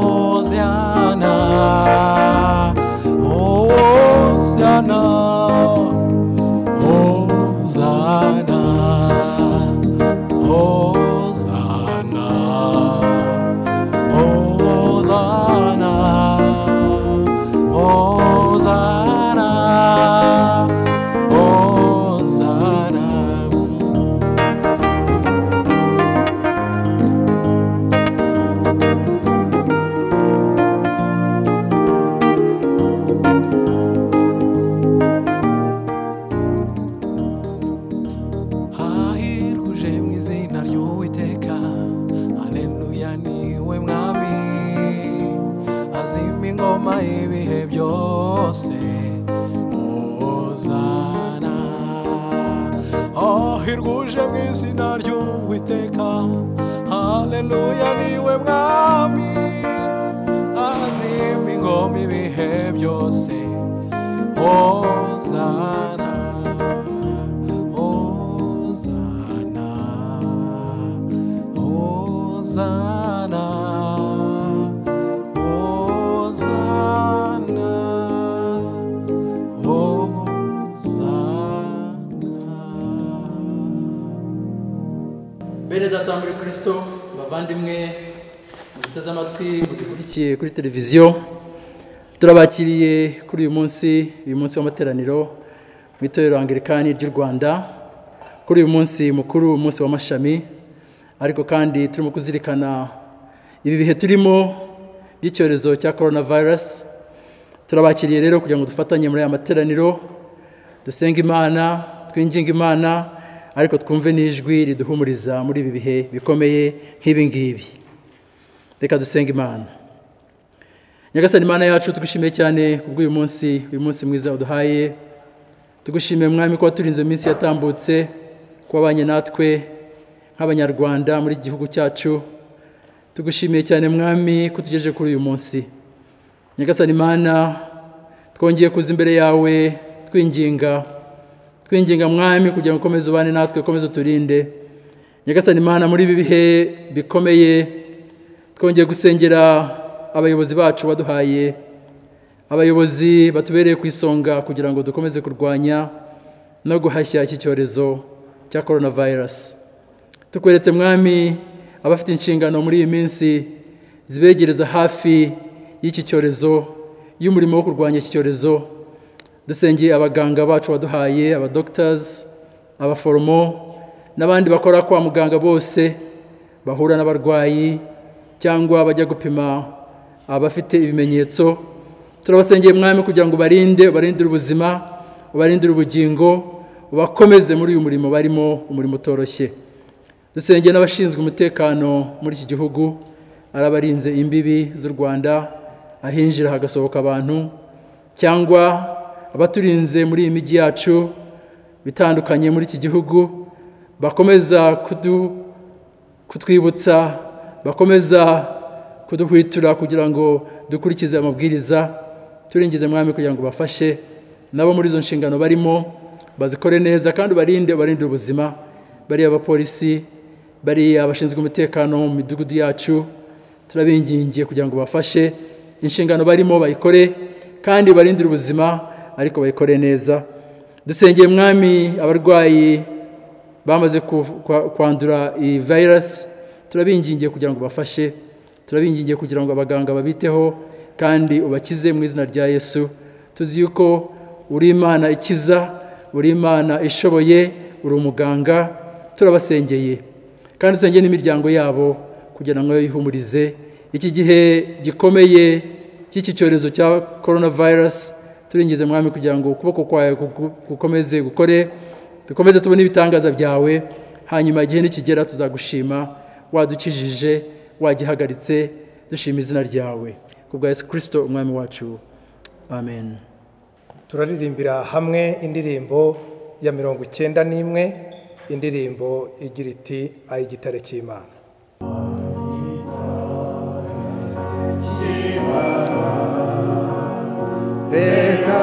Hosiana, Hosiana, Hosiana, Hosiana, Hosiana, Hosiana, Hosiana. Hahirwa uje mu izina ry'Uwiteka, haleluya niwe mwami, azima ingoma y'ibihe byose, Hosana. Hahirwa uje mu izina ry'Uwiteka, haleluya niwe mwami, azima ingoma ibihe byose, Hosana. Hosana, Hosana, Hosana, Hosana. Bene data muri Kristo, bavandimwe muteze amatwi mudukurikiye kuri televiziyo, turabakiriye kuri uyu munsi w'amateraniro mu itorero Anglikani ry'u Rwanda, kuri uyu munsi mukuru, umunsi w'amashami. Ariko kandi turimo kuzirikana ibi bihe turimo by'icyorezo cya coronavirus. Turabakiriye rero kugira ngo dufatanye muri aya materaniro, dusenga Imana, twinginga Imana, ariko twumve n'ijwi riduhumuriza muri ibi bihe bikomeye nk'ibi ngibi. Reka dusenga Imana. Nyagasani Imana yacu, tugushimiye cyane kubw'uyu munsi, uyu munsi mwiza uduhaye. Tugushimiye Mwami ko waturinze iminsi yatambutse, ko wabanye natwe nk'Abanyarwanda muri gihugu cyacu. Tugushimiye cyane Mwami ko tugejeje kuri uyu munsi. Nyagasani Imana, twongeye kuza imbere yawe twinginga, twinginga Mwami kugira ngo ukomeze ubane natwe, ukomeze uturinde. Nyagasani Imana, muri ibi bihe bikomeye twongeye gusengera abayobozi bacu baduhaye, abayobozi batubereye ku isonga kugira ngo dukomeze kurwanya no guhashya iki cyorezo cya coronavirus. Tukweretse Mwami abafite inshingano muri iyi minsi zibegereza hafi y'iki cyorezo, y'umurimo wo kurwanya iki cyorezo. Dusengeye abaganga bacu baduhaye, aba doctors, abaforomo n'abandi bakora kwa muganga bose bahura n'abarwayi cyangwa bajya gupima abafite ibimenyetso. Turabasengeye Mwami kugira ngo barinde, ubarindire ubuzima, ubarindire ubugingo, ubakomeze muri uyu murimo barimo, umurimo utoroshye. Dusengeye n'abashinzwe umutekano muri iki gihugu, arabarinze imbibi z'u Rwanda, ahinjira hagasohoka abantu, cyangwa abaturinze muri iyi mijyi yacu bitandukanye muri iki gihugu, bakomeza kutwibutsa, bakomeza kuduhwitura kugira ngo dukurikize amabwiriza. Turingize Mwami kugira ngo bafashe nabo muri izo nshingano barimo, bazikore neza kandi barinde, barinde ubuzima. Bari abapolisi, bari abashinzwe umutekano mu midugudu yacu, turabingingiye kugira ngo bafashe inshingano barimo bayikore kandi barindire ubuzima, ariko bayikore neza. Dusengeye Mwami abarwayi bamaze kwandura iyi virus, turabingingiye kugira ngo bafashe, turabingingiye kugira ngo abaganga babiteho kandi ubakize mu izina rya Yesu. Tuzi yuko uri Imana ikiza, uri Imana ishoboye, uri umuganga. Turabasengeye kandi usengeye n'imiryango yabo kugira ngo yihumurize iki gihe gikomeye cy'iki cyorezo cya coronavirus. Turingize Mwami kugira ngo ukuboko kwawe gukomeze gukore, dukomeze tubone ibitangaza byawe, hanyuma igihe nikigera tuzagushima wadukijije, wagihagaritse, dushima izina ryawe kubwa Yesu Kristo umwami wacu, amen. Turaririmbira hamwe indirimbo ya 91, indirimbo igira iti ay'igitare cy'Imana. Reka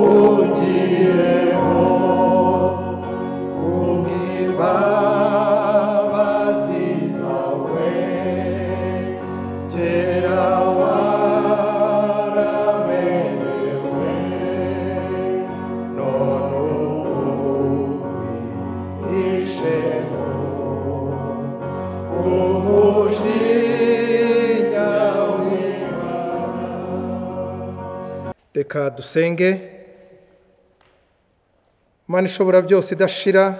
mbugireho kubw'imbabazi Reka dusenge. Mana ishobora byose idashira,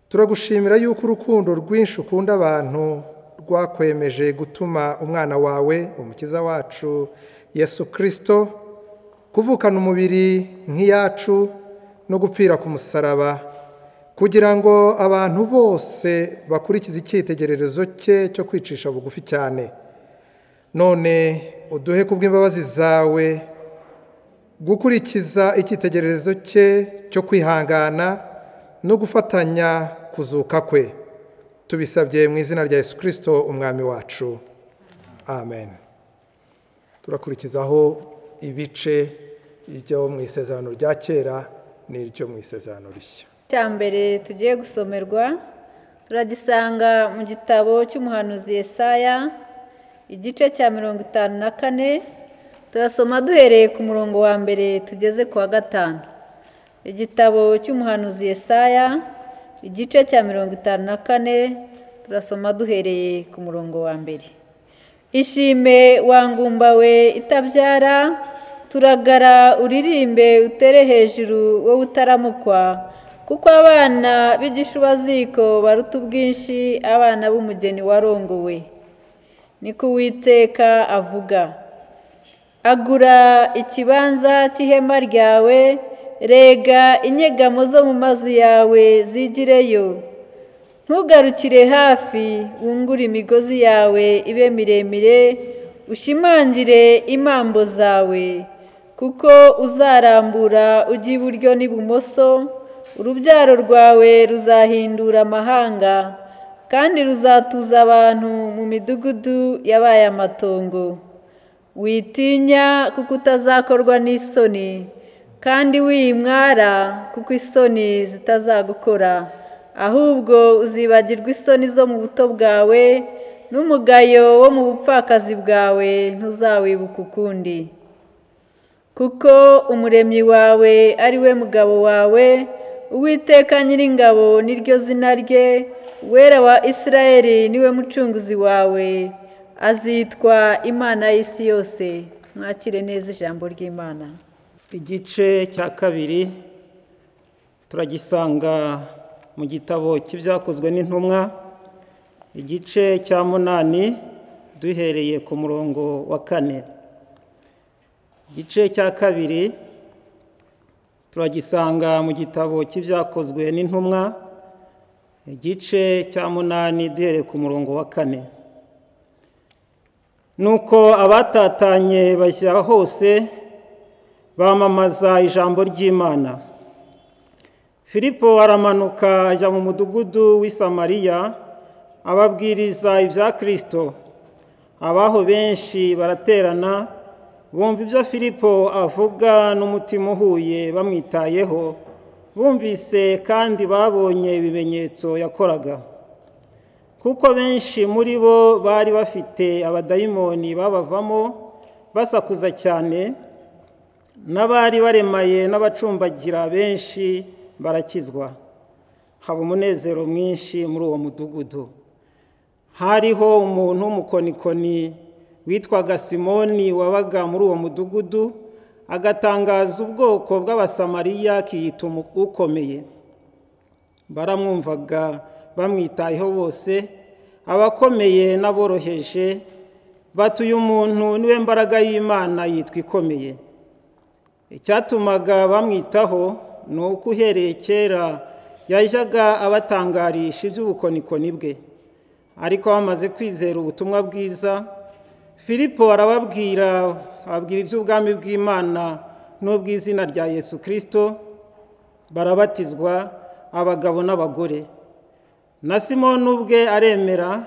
turagushimira yuko urukundo rwinshi ukunda abantu rwakwemeje gutuma umwana wawe umukiza wacu Yesu Kristo kuvukana umubiri nk'iyacu no gupfira ku musaraba, kugira ngo abantu bose bakurikize icyitegererezo cye cyo kwicisha bugufi cyane. None uduhe kubw'imbabazi zawe gukurikiza icyitegererezo cye cyo kwihangana no gufatanya kuzuka kwe. Tubisabye mu izina rya Yesu Kristo umwami wacu, amen. Turakurikizaho ibice byo mu isezerano rya kera n'iryo mu isezerano rishya. Icya mbere tugiye gusomerwa turagisanga mu gitabo cy'umuhanuzi Yesaya, igice cya 54. Turasoma duhereye ku murongo wa mbere tugeze ku wa 5. Igitabo cy'umuhanuzi Yesaya, igice cya 54, turasoma duhereye ku murongo wa mbere. Ishime wangumba we itabyara, turagara uririmbe utere hejuru wowe utaramukwa, kuko abana b'igishubaziko baruta ubwinshi abana b'umugeni warongowe. Niko Uwiteka avuga. Agura ikibanza cy'ihema ryawe, rega inyegamo zo mu mazu yawe zigireyo. Ntugarukire hafi, wungure imigozi yawe ibe miremire, ushimangire imambo zawe, kuko uzarambura ujya iburyo n'ibumoso, urubyaro rwawe ruzahindura amahanga, kandi ruzatuza abantu mu midugudu yabaye amatongo. Witinya kuko utazakorwa n'isoni, kandi wimwara kuko isoni zitazagukora, ahubwo uzibagirwa isoni zo mu buto bwawe, n'umugayo wo mu bupfakazi bwawe ntuzawibuka ukundi. Kuko umuremyi wawe ari we mugabo wawe, Uwiteka Nyiringabo niryo zina rye, Uwera wa Isirayeli niwe mucunguzi wawe, azitwa Imana y'isi yose. Mwakire neza ijambo ry'Imana. Igice cya kabiri turagisanga mu gitabo cy'ibyakozwe n'intumwa, igice cya 8 duhereye ku murongo wa 4. Igice cya kabiri turagisanga mu gitabo cy'ibyakozwe n'intumwa, igice cya 8 duhereye ku murongo wa 4. Nuko abatatanye bajya hose bamamaza ijambo ry'Imana. Filipo aramanuka ajya mu mudugudu w'i Samariya ababwiriza ibya Kristo. Abaho benshi baraterana, bumva ibyo Filipo avuga n'umutima uhuye bamwitayeho, bumvise kandi babonye ibimenyetso yakoraga. Kuko benshi muri bo bari bafite abadayimoni babavamo basakuza cyane, n'abari baremaye n'abacumbagira benshi barakizwa. Haba umunezero mwinshi muri uwo mudugudu. Hariho umuntu w'umukonikoni witwaga Simoni wabaga muri uwo mudugudu, agatangaza ubwoko bw'Abasamariya akiyita ukomeye. Baramwumvaga bamwitayeho bose, abakomeye n'aboroheje, batuye umuntu niwe mbaraga y'Imana yitwa ikomeye. Icyatumaga bamwitaho ni uko uhereye kera yajyaga abatangarisha iby'ubukonikoni bwe. Ariko bamaze kwizera ubutumwa bwiza, Filipo arababwira, ababwira iby'ubwami bw'Imana n'ubw'izina rya Yesu Kristo, barabatizwa abagabo n'abagore. Na Simoni ubwe aremera,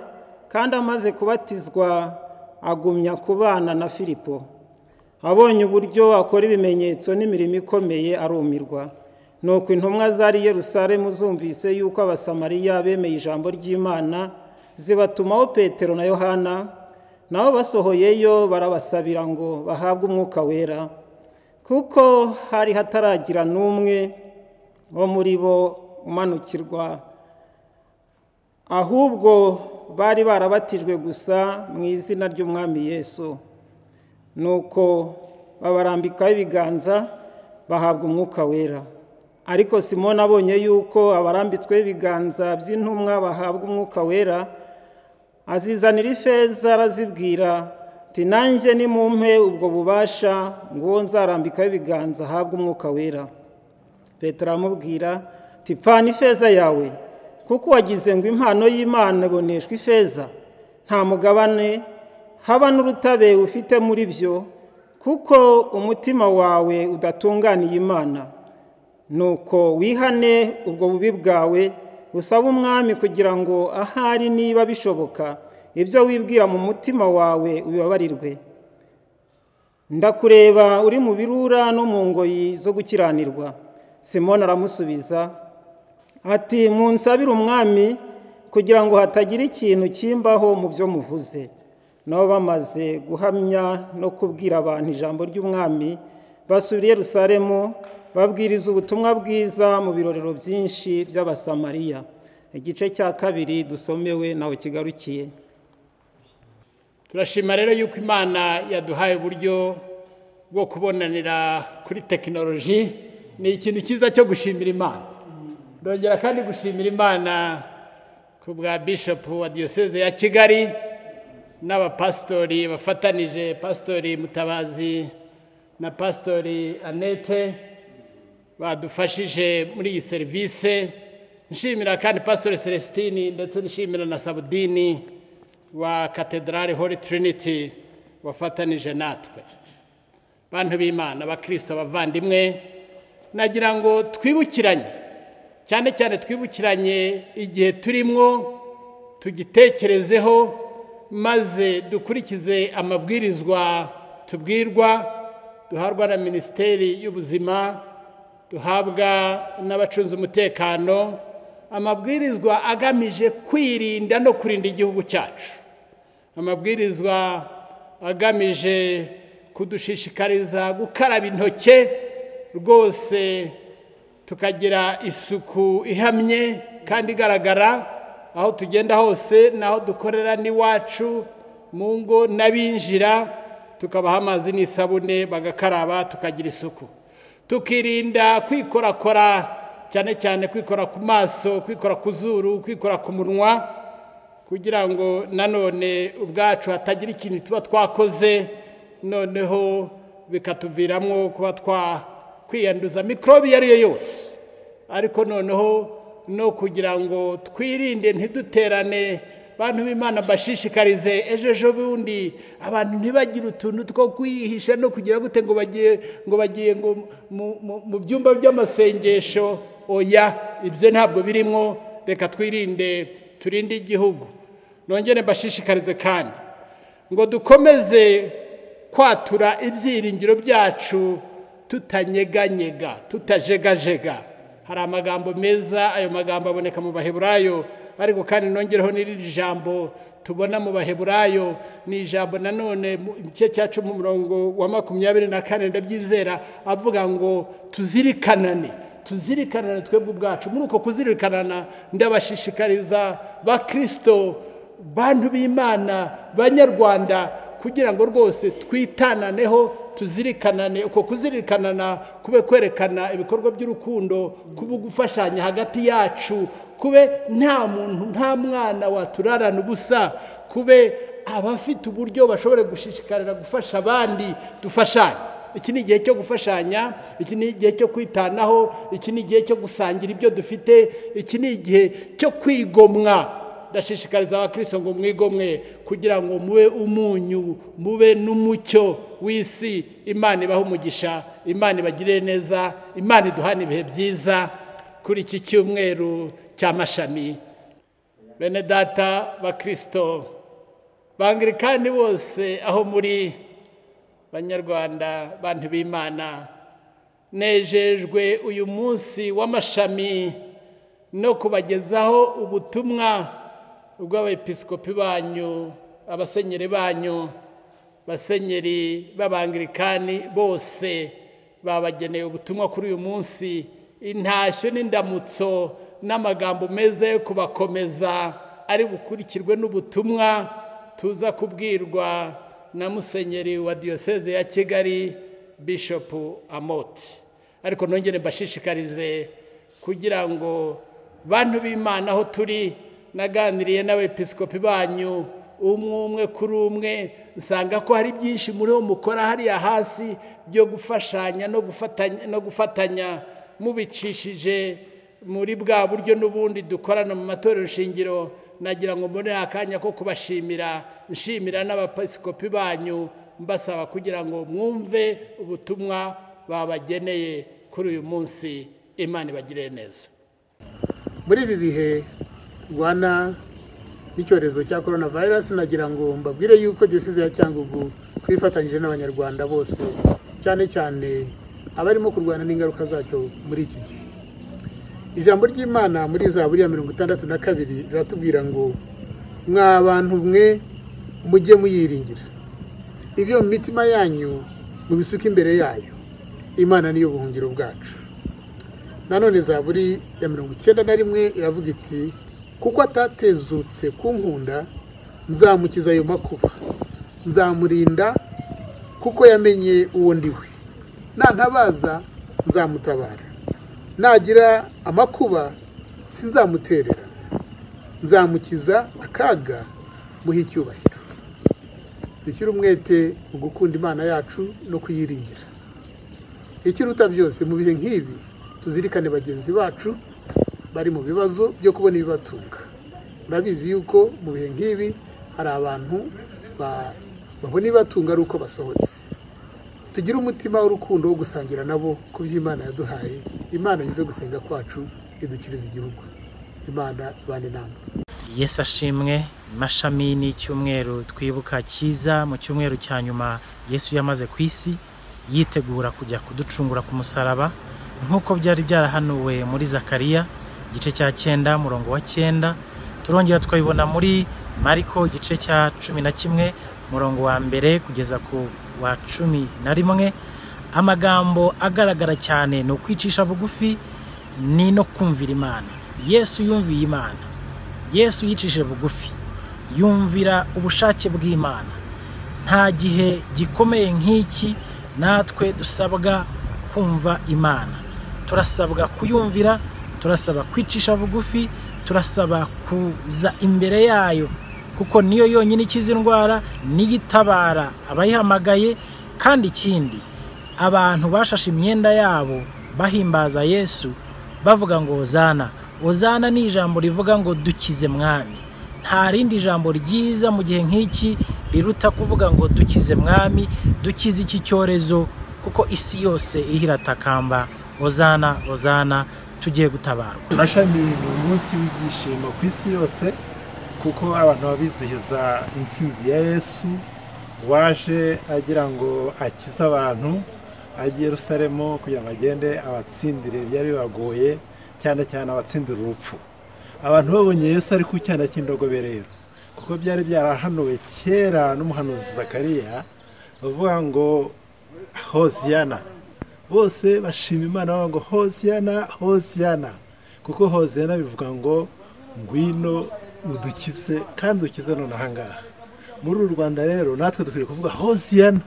kandi amaze kubatizwa agumya kubana na Filipo. Abonye uburyo akora ibimenyetso n'imirimo ikomeye arumirwa. Nuko intumwa zari Yerusalemu zumvise yuko Abasamariya bemeye ijambo ry'Imana, zibatumaho Petero na Yohana, nabo basohoyeyo barabasabira ngo bahabwe umwuka wera, kuko hari hataragira n'umwe wo muri bo umanukirwa, ahubwo bari barabatijwe gusa mu izina ry'Umwami Yesu. Nuko babarambikaho ibiganza bahabwa umwuka wera. Ariko Simoni abonye yuko abarambitsweho ibiganza by'intumwa bahabwa umwuka wera, azizanira ifeza arazibwira ati nanjye nimumpe ubwo bubasha ngo uwo nzarambikaho ibiganza ahabwe umwuka wera. Petero aramubwira ati pfana ifeza yawe, kuko wagize ngo impano y'Imana iboneshwe ifeza, nta mugabane haba n'urutabe ufite muri byo, kuko umutima wawe udatunganiye Imana. Nuko wihane ubwo bubi bwawe, usabe umwami kugira ngo ahari niba bishoboka ibyo wibwira mu mutima wawe ubibabarirwe. Ndakureba uri mu birura no mu ngoyi zo gukiranirwa. Simoni aramusubiza ati munsabire umwami kugira ngo hatagira ikintu kimbaho mu byo muvuze. Nabo bamaze guhamya no kubwira abantu ijambo ry'umwami, basubira i Yerusalemu babwiriza ubutumwa bwiza mu birorero byinshi by'Abasamariya. Igice cya kabiri dusomewe naho kigarukiye. Turashima rero yuko Imana yaduhaye uburyo bwo kubonanira kuri tekinoloji, ni ikintu cyiza cyo gushimira Imana. Ndongera kandi gushimira Imana ku bwa Bishop wa Diocese ya Kigali n'abapasitori bafatanije, Pastori Mutabazi na Pastori Annette badufashije muri iyi serivisi. Nshimira kandi Pastori Celestini ndetse nshimira na Sabudini wa Katedrali Holy Trinity wafatanije natwe. Bantu b'Imana, abakristo, abavandimwe, nagira ngo twibukiranye, cyane cyane twibukiranye igihe turimwo, tugitekerezeho maze dukurikize amabwirizwa tubwirwa, duhabwa na Minisiteri y'Ubuzima, duhabwa n'abacunze umutekano, amabwirizwa agamije kwirinda no kurinda igihugu cyacu, amabwirizwa agamije kudushishikariza gukaraba intoke rwose, tukagira isuku ihamye kandi igaragara aho tugenda hose n'aho dukorera n'iwacu mu ngo n'abinjira, tukabaha amazi n'isabune bagakaraba, tukagira isuku, tukirinda kwikorakora, cyane cyane kwikora ku maso, kwikora ku zuru, kwikora ku munwa, kugira ngo nanone ubwacu hatagira ikintu tuba twakoze noneho bikatuviramo kuba twakwiyanduza mikorobe iyo ari yo yose. Ariko noneho no kugira ngo twirinde ntiduterane. Bantu b'Imana, bashishikarize ejo bundi abantu ntibagire utuntu two kwihisha no kugira gute ngo bagiye ngo mu byumba by'amasengesho. Oya, ibyo ntabwo birimo. Reka twirinde, turinde igihugu. Nongere mbashishikarize kandi ngo dukomeze kwatura ibyiringiro byacu tutanyeganyega, tutajegajega. Hari amagambo meza, ayo magambo aboneka mu Baheburayo, ariko kandi nongereho n'irindi jambo tubona mu Baheburayo, ni ijambo nanone mu gice cya 10 umurongo wa 24 ndabyizera, avuga ngo tuzirikanane, tuzirikanane twebwe ubwacu. Muri uko kuzirikanana ndabashishikariza bakristo, bantu b'Imana, banyarwanda, kugira ngo rwose twitananeho, tuzirikanane. Uko kuzirikanana kube kwerekana ibikorwa by'urukundo, kube gufashanya hagati yacu, kube nta muntu nta mwana waturarana ubusa, kube abafite uburyo bashobora gushishikarira gufasha abandi, dufashanye. Iki ni igihe cyo gufashanya, iki ni igihe cyo kwitanaho, iki ni igihe cyo gusangira ibyo dufite, iki ni igihe cyo kwigomwa. Ndashishikariza abakristo ngo mwigomwe kugira ngo mube umunyu, mube n'umucyo w'isi. Imana ibahe umugisha, Imana ibagirire neza, Imana iduhane ibihe byiza kuri iki cyumweru cy'amashami. Bene data bakristo bangirikani bose aho muri, banyarwanda, bantu b'Imana, nejejwe uyu munsi w'amashami no kubagezaho ubutumwa bw'abepiskopi banyu, abasenyeri banyu, basenyeri b'abangirikani bose babageneye ubutumwa kuri uyu munsi, intashyo n'indamutso n'amagambo meza yo kubakomeza ari bukurikirwe n'ubutumwa tuza kubwirwa na musenyeri wa Diocese ya Kigali, Bishop Amoti. Ariko nongere mbashishikarize kugira ngo bantu b'Imana aho turi, naganiriye n'abepiskopi banyu umwe umwe kuri umwe, nsanga ko hari byinshi muri ho mukora hariya hasi byo gufashanya no gufatanya mubicishije muri bwa buryo n'ubundi dukorana mu matorero shingiro. Nagira ngo mbone akanya ko kubashimira, nshimira n'abapiskopi banyu, mbasaba kugira ngo mwumve ubutumwa babageneye kuri uyu munsi. Imana ibagirire neza. Muri ibi bihe rwana n'icyorezo cya coronavirus, nagira ngo mbabwire yuko Diyoseze ya Cyangugu twifatanyije n'Abanyarwanda bose, cyane cyane abarimo kurwana n'ingaruka zacyo muri iki gihe. Ijambo ry'Imana muri Zaburi ya 62 riratubwira ngo mwa bantu mwe mujye muyiringira, ibyo mu mitima yanyu mubisuke imbere yayo, Imana niyo buhungiro bwacu. Nanone Zaburi ya 91 iravuga iti kuko atatezutse kunkunda nzamukiza ayo makuba, nzamurinda kuko yamenye uwo ndiwe, nantabaza nzamutabara, nagira amakuba sinzamuterera, nzamukiza akaga muhe icyubahiro. Dushyire umwete mu gukunda Imana yacu no kuyiringira. Ikiruta byose mu bihe nk'ibi tuzirikane bagenzi bacu bari mu bibazo byo kubona ibibatunga. Murabizi yuko mu bihe nk'ibi hari abantu babona ibibatunga ari uko basohotse. Tugire umutima w'urukundo wo gusangira nabo ku by'Imana yaduhaye. Imana yumve gusenga kwacu, idukiriza igihugu. Imana ibane namwe. Yesu ashimwe. Mashami ni icyumweru twibuka cyiza, mu cyumweru cya nyuma Yesu yamaze ku isi yitegura kujya kuducungura ku musaraba, nk'uko byari byarahanuwe muri Zakariya igice cya 9 murongo wa 9. Turongera tukabibona muri Mariko igice cya 11 murongo wa 1 kugeza ku wa 11. Amagambo agaragara cyane ni ukwicisha bugufi, ni no kumvira Imana. Yesu yumviye Imana, Yesu yicishije bugufi, yumvira ubushake bw'Imana. Nta gihe gikomeye nk'iki natwe dusabwa kumva Imana. Turasabwa kuyumvira, turasaba kwicisha bugufi, turasaba kuza imbere yayo, kuko niyo yonyine ikiza indwara, niyitabara abayihamagaye. Kandi ikindi, abantu bashashe imyenda yabo bahimbaza Yesu bavuga ngo Hozana. Hozana ni ijambo rivuga ngo dukize mwami. Nta rindi jambo ryiza mu gihe nk'iki riruta kuvuga ngo dukize mwami, dukize iki cyorezo, kuko isi yose iriho iratakamba Hozana, Hozana, tugiye gutabarwa. Mashami ni umunsi w'ibyishimo ku isi yose, kuko abantu babizihiza intsinzi ya Yesu waje agira ngo akize abantu ajye Yerusalemu kugira ngo agende abatsindire byari bibagoye, cyane cyane abatsindira urupfu. Abantu babonye Yesu ari ku cyana cy'indogobe rero, kuko byari byarahanuwe kera n'umuhanuzi Zakariya bavuga ngo Hoziyana, bose bashima Imana bavuga ngo Hoziyana, Hoziyana, kuko Hoziyana bivuga ngo ngwino udukize kandi ukize none aha ngaha. Muri uru Rwanda rero natwe dukwiye kuvuga Hoziyana.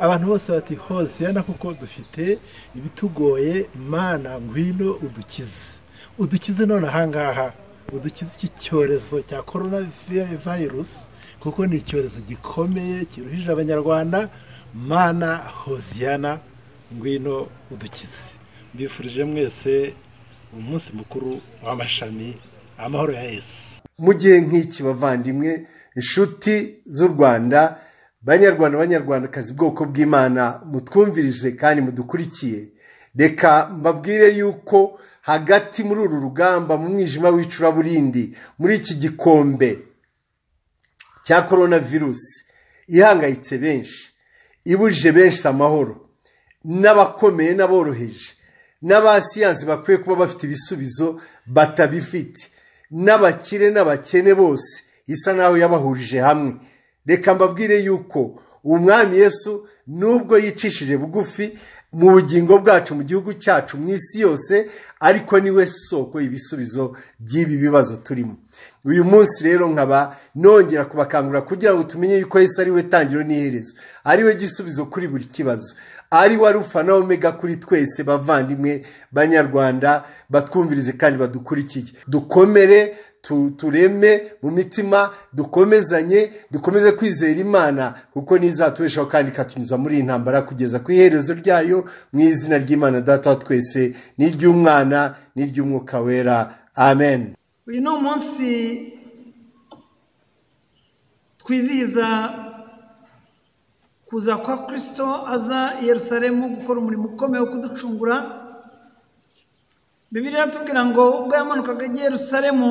Abantu bose bati Hoziyana kuko dufite ibitugoye, Mana ngwino udukize, udukize none aha ngaha, udukize iki cyorezo cya corona virus, kuko ni icyorezo gikomeye kiruhije Abanyarwanda. Mana Hoziyana ngwino udukize. Mbifurije mwese umunsi mukuru w'amashami, amahoro ya Yesu. Mu gihe nk'iki bavandimwe, inshuti z'u Rwanda, banyarwanda banyarwandakazi, bwoko bw'Imana mutwumvirije kandi mudukurikiye, reka mbabwire yuko hagati muri uru rugamba mu mwijima w'icuraburindi, muri iki gikombe cya coronavirus ihangayitse benshi, ibujije benshi amahoro, n'abakomeye n'aboroheje, n'abasiyansi bakwiye kuba bafite ibisubizo batabifite, n'abakire n'abakene bose isa naho yabahurije hamwe. Reka mbabwire yuko umwami Yesu nubwo yicishije bugufi mu bugingo bwacu, mu gihugu cyacu, mu isi yose, ariko niwe soko ibisubizo by'ibi bibazo turimo. Uyu munsi rero nkaba nongera kubakangurira kugira ngo tumenye yuko Yesu ari we tangiro n'iherezo, ari we gisubizo kuri buri kibazo, ari we Alufa na Omega kuri twese bavandimwe banyarwanda batwumvirize kandi badukurikiye. Dukomere, tureme mu mitima, dukomezanye, dukomeze kwizera Imana kuko nizatubeshaho kandi ikatunyuza muri iyi ntambara kugeza ku iherezo ryayo, mu izina ry'Imana Data wa twese n'iry'Umwana n'iry'Umwuka Wera. Amen. Uyu ni umunsi twizihiza kuza kwa Kristo aza i Yerusalemu gukora umurimo ukomeye wo kuducungura. Bibiliya iratubwira ngo ubwo yamanukaga i Yerusalemu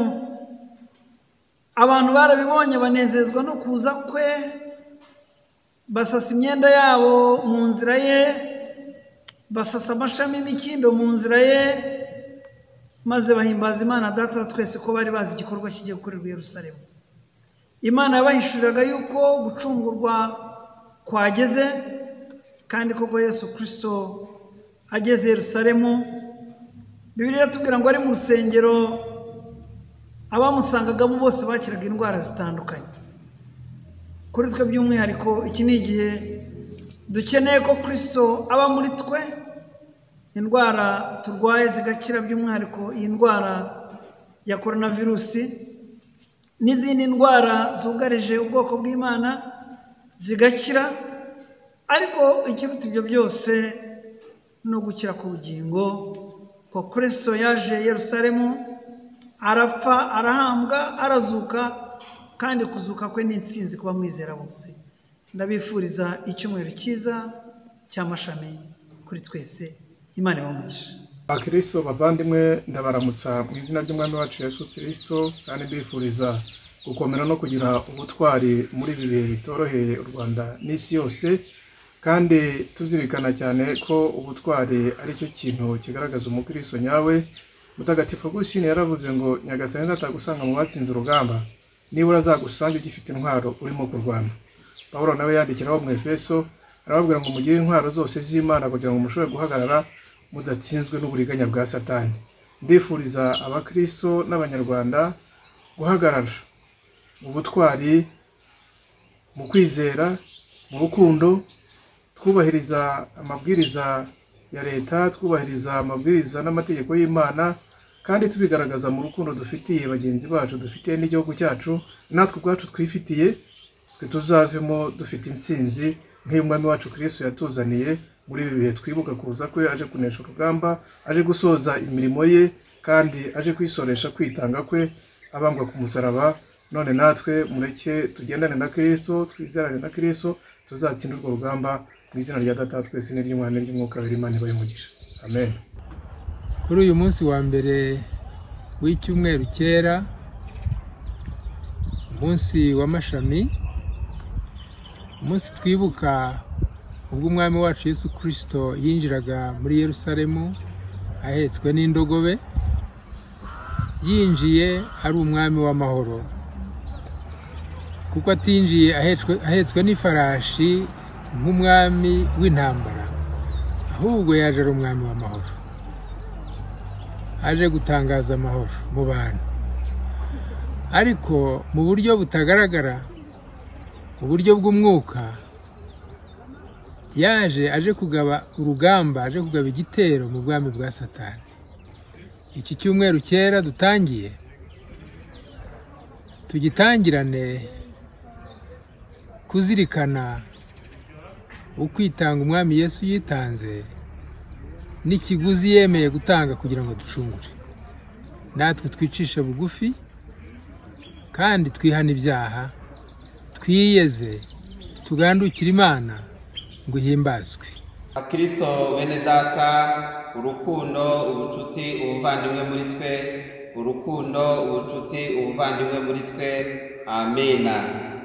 abantu barabibonye banezezwa no kuza kwe, basasa imyenda yabo mu nzira ye, basasa amashami y'imikindo mu nzira ye, maze bahimbaza Imana Data wa twese ko bari bazi igikorwa kigiye gukorerwa i Yerusalemu. Imana yabahishuriraga yuko gucungurwa kwageze, kandi koko Yesu Kristo ageze i Yerusalemu. Bibiliya iratubwira ngo ari mu rusengero abamusangagamo bose bakiraga indwara zitandukanye. Kuri twe by'umwihariko iki ni igihe dukeneye ko Kristo aba muri twe, indwara turwaye zigakira, by'umwihariko iyi ndwara ya korona virusi n'izindi ndwara zugarije ubwoko bw'Imana zigakira, ariko ikiruta ibyo byose no gukira ku bugingo. Ko Kristo yaje Yerusalemu arapfa, arahambwa, arazuka, kandi kuzuka kwe ni intsinzi kuba mwizera bose. Ndabifuriza icyumweru cyiza cy'amashami kuri twese. Imana ibahe. Abakristo bavandimwe, ndabaramutsa mu izina ry'Umwami wacu Yesu Kristo, kandi mbifuriza gukomera no kugira ubutwari muri ibi bihe bitoroheye u Rwanda n'isi yose, kandi tuzirikana cyane ko ubutwari ari cyo kintu kigaragaza umukristo nyawe. Mutagatifu Agusitini yaravuze ngo Nyagasani natagusanga mu batsinze urugamba, nibura azagusanga ugifite intwaro urimo kurwana. Pawulo nawe yandikira abo mu Efeso arababwira ngo mugire intwaro zose z'Imana kugira ngo mushobore guhagarara mudatsinzwe n'uburiganya bwa Satani. Ndifuriza abakristo n'abanyarwanda guhagarara mu butwari, mu kwizera, mu rukundo, twubahiriza amabwiriza ya leta, twubahiriza amabwiriza n'amategeko y'Imana, kandi tubigaragaza mu rukundo dufitiye bagenzi bacu, dufitiye n'igihugu cyacu, natwe ubwacu twifitiye, twe tuzavemo dufite intsinzi nk'iy'Umwami wacu Kristo yatuzaniye muri ibi bihe twibuka kuza kwe, aje kunesha urugamba, aje gusoza imirimo ye, kandi aje kwisoresha kwitanga kwe abambwa ku musaraba. None natwe mureke tugendane na Kristo, twizerane na Kristo, tuzatsinda urwo rugamba mu izina rya Data twese n'iry'Umwana n'iry'Umwuka Wera. Imana ibahe umugisha. Amen. Kuri uyu munsi wa mbere w'icyumweru cyera, umunsi w'amashami, umunsi twibuka ubwo Umwami wacu Yesu Kristo yinjiraga muri Yerusalemu ahetswe n'indogobe, yinjiye ari umwami w'amahoro, kuko atinjiye ahetswe n'ifarashi nk'umwami w'intambara, ahubwo yaje ari umwami w'amahoro, aje gutangaza amahoro mu bantu, ariko mu buryo butagaragara, mu buryo bw'umwuka. Yaje aje kugaba urugamba, aje kugaba igitero mu bwami bwa Satani. Iki cyumweru cyera dutangiye, tugitangirane kuzirikana ukwitanga Umwami Yesu yitanze n'ikiguzi yemeye gutanga kugira ngo ducungure. Natwe twicishe bugufi kandi twihane ibyaha, twiyeze, tugandukire Imana ngo ihimbazwe. Akristo bene data, urukundo, ubucuti, ubuvandimwe muri twe, urukundo, ubucuti, ubuvandimwe muri twe. Amina.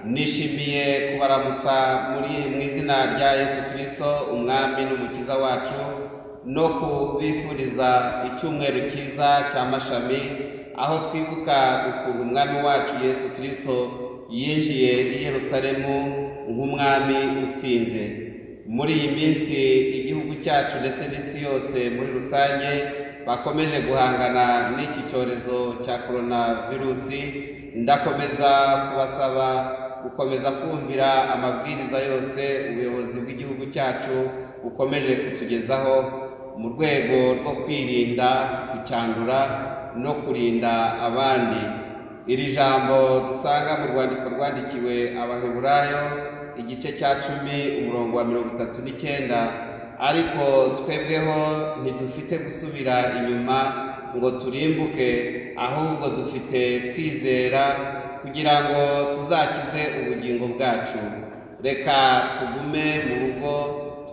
Nishimiye kubaramutsa muri mu izina rya Yesu Kristo Umwami n'Umukiza wacu, no kubifuriza icyumweru cyiza cy'amashami, aho twibuka ukuntu Umwami wacu Yesu Kristo yinjiye i Yerusalemu nk'umwami utsinze. Muri iyi minsi igihugu cyacu ndetse n'isi yose muri rusange bakomeje guhangana n'iki cyorezo cya coronavirusi, ndakomeza kubasaba gukomeza kumvira amabwiriza yose ubuyobozi bw'igihugu cyacu bukomeje kutugezaho mu rwego rwo kwirinda kucyandura no kurinda abandi. Iri jambo dusanga mu rwandiko rwandikiwe Abaheburayo igice cya 10 umurongo wa 39, ariko twebweho ntidufite gusubira inyuma ngo turimbuke, ahubwo dufite kwizera kugira ngo tuzakize ubugingo bwacu. Reka tugume mu rugo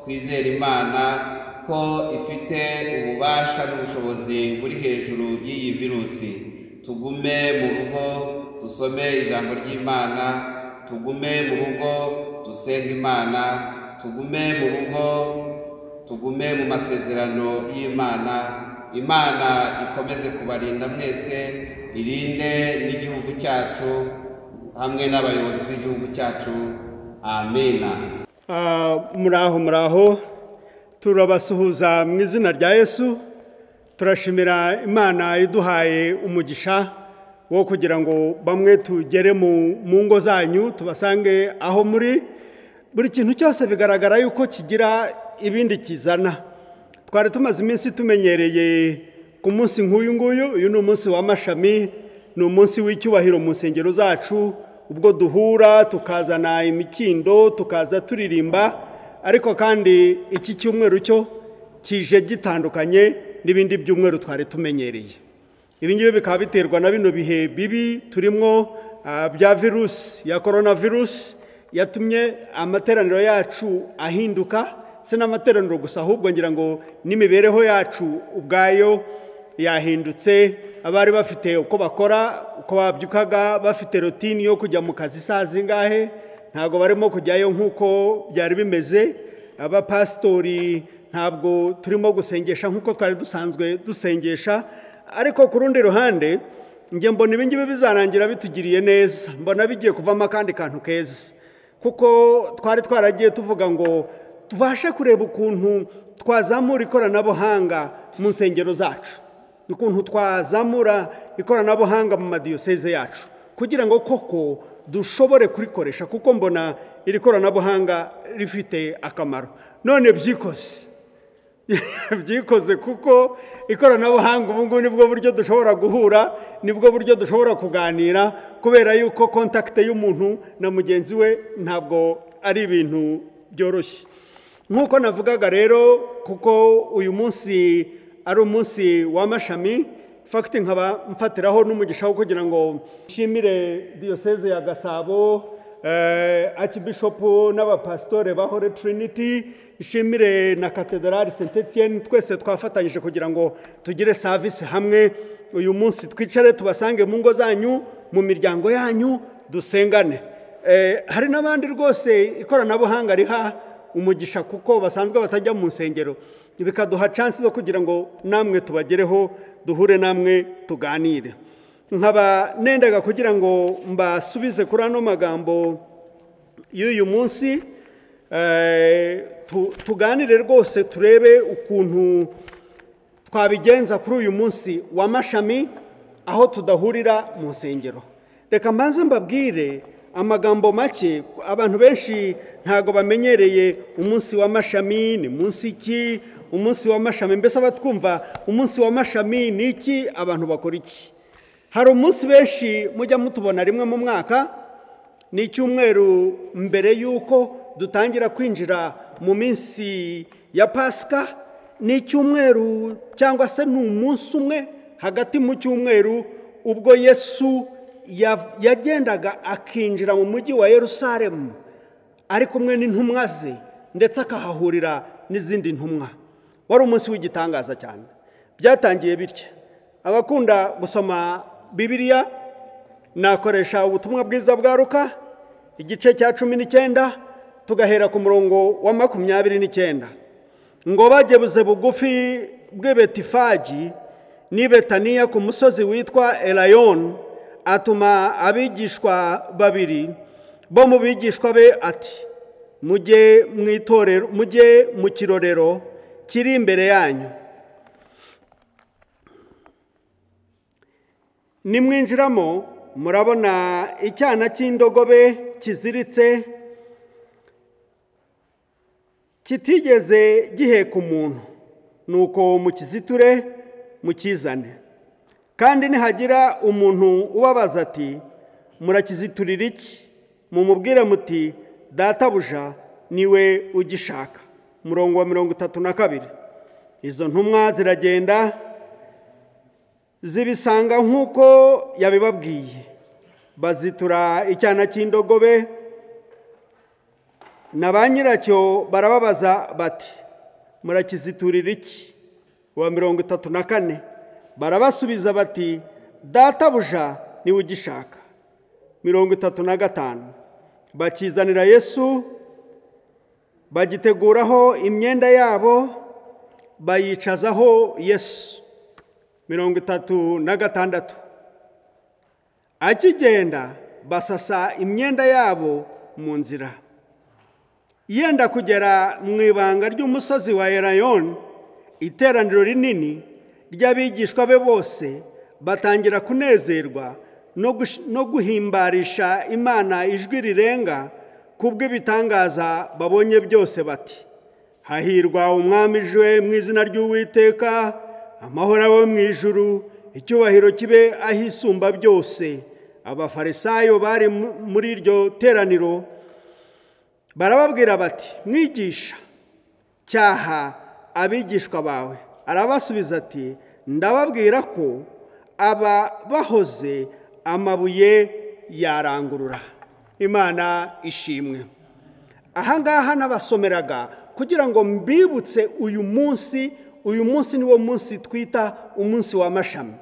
twizere Imana ko ifite ububasha n'ubushobozi buri hejuru y'iyi virusi. Tugume mu rugo dusome ijambo ry'Imana, tugume mu rugo dusenge Imana, tugume mu rugo, tugume mu masezerano y'Imana. Imana ikomeze kubarinda mwese, irinde n'igihugu cyacu hamwe n'abayobozi b'igihugu cyacu. Amina. Muraho muraho, turabasuhuza mu izina rya Yesu. Turashimira Imana iduhaye umugisha wo kugira ngo bamwe tugere mu ngo zanyu, tubasange aho muri. Buri kintu cyose bigaragara yuko kigira ibindi kizana. Twari tumaze iminsi tumenyereye ku munsi nk'uyu nguyu. Uyu ni umunsi w'amashami, ni umunsi w'icyubahiro mu nsengero zacu, ubwo duhura tukazana imikindo, tukaza turirimba. Ariko kandi iki cyumweru cyo kije gitandukanye n'ibindi byumweru twari tumenyereye. Ibi ngibi bikaba biterwa na bino bihe bibi turimo bya virusi ya coronavirus, yatumye amateraniro yacu ahinduka. Se n'amateraniro gusa, ahubwo ngira ngo n'imibereho yacu ubwayo yahindutse. Abari bafite uko bakora, uko babyukaga, bafite rutini yo kujya mu kazi saa zingahe, ntabwo barimo kujyayo nk'uko byari bimeze. Abapasitori ntabwo turimo gusengesha nk'uko twari dusanzwe dusengesha. Ariko ku rundi ruhande njye mbona ibi ngibi bizarangira bitugiriye neza, mbona bigiye kuvamo akandi kantu keza, kuko twari twaragiye tuvuga ngo tubashe kureba ukuntu twazamura ikoranabuhanga mu nsengero zacu, ukuntu twazamura ikoranabuhanga mu madiyoseze yacu, kugira ngo koko dushobore kurikoresha, kuko mbona iri koranabuhanga rifite akamaro. None byikoze byikoze, kuko ikoranabuhanga ubu ngubu nibwo buryo dushobora guhura, nibwo buryo dushobora kuganira, kubera yuko kontakite y'umuntu na mugenzi we ntabwo ari ibintu byoroshye. Nk'uko navugaga rero, kuko uyu munsi ari umunsi w'amashami, fagiti nkaba mfatiraho n'umugisha wo kugira ngo nshimire diyoseze ya Gasabo, Archbishop n'abapasitore ba Holy Trinity, nshimire na Katedrali Saint Etienne. Twese twafatanyije kugira ngo tugire service hamwe uyu munsi, twicare tubasange mu ngo zanyu, mu miryango yanyu, dusengane. Hari n'abandi rwose ikoranabuhanga riha umugisha, kuko basanzwe batajya mu nsengero, bikaduha chance zo kugira ngo namwe tubagereho, duhure namwe tuganire. Nkaba nendaga kugira ngo mbasubize kuri ano magambo y'uyu munsi, tuganire rwose turebe ukuntu twabigenza kuri uyu munsi w'amashami aho tudahurira mu nsengero. Reka mbanze mbabwire amagambo make. Abantu benshi ntago bamenyereye umunsi w'amashami ni munsi iki, umunsi w'amashami mbese abatwumva umunsi w'amashami ni iki, abantu bakora iki? Hari umunsi benshi mujya mutubona rimwe mu mwaka, ni icyumweru mbere yuko dutangira kwinjira mu minsi ya Pasika. Ni icyumweru cyangwa se ni umunsi umwe hagati mu cyumweru ubwo Yesu yagendaga akinjira mu mujyi wa Yerusalemu ari kumwe n'intumwa ze, ndetse akahahurira n'izindi ntumwa. Wari umunsi w'igitangaza cyane. Byatangiye bityo. Abakunda gusoma Bibiliya, nakoresha ubutumwa bwiza bwa Luka igice cya 19 tugahera ku murongo wa 29. Ngo bagebuze bugufi bw'i Betifagi n'i Betaniya ku musozi witwa Elayon, atuma abigishwa babiri bo mu bigishwa be ati: Mujye mu itorero, mujye mu kirorero kiri imbere yanyu. Nimwinjiramo murabona icyana cy'indogobe kiziritse, kitigeze giheka umuntu. Nuko mukiziture mukizane. Kandi nihagira umuntu ubabaza ati: murakiziturira iki? Mumubwire muti: databuja niwe ugishaka. Umurongo wa 32. Izo ntumwa ziragenda zibisanga nk'uko yabibabwiye, bazitura icyana cy'indogobe, na ba nyiracyo barababaza bati: murakiziturira iki? Wa 34. Barabasubiza bati: databuja niwe ugishaka. 35. Bakizanira Yesu, bagiteguraho imyenda yabo, bayicazaho Yesu. 36. Akigenda basasa imyenda yabo mu nzira. Yenda kugera mu ibanga ry'umusozi wa Elayono, iteraniro rinini ry'abigishwa be bose batangira kunezerwa no guhimbarisha Imana ijwi rirenga kubw'ibitangaza babonye byose, bati: hahirwa umwami uje mu izina ry'Uwiteka, amahoro abe mu ijuru, icyubahiro kibe ahisumba byose. Abafarisayo bari muri iryo teraniro barababwira bati: mwigisha, cyaha abigishwa bawe. Arabasubiza ati: ndababwira ko aba bahoze amabuye yarangurura. Imana ishimwe. Aha ngaha nabasomeraga kugira ngo mbibutse uyu munsi. Uyu munsi niwo munsi twita umunsi w'amashami,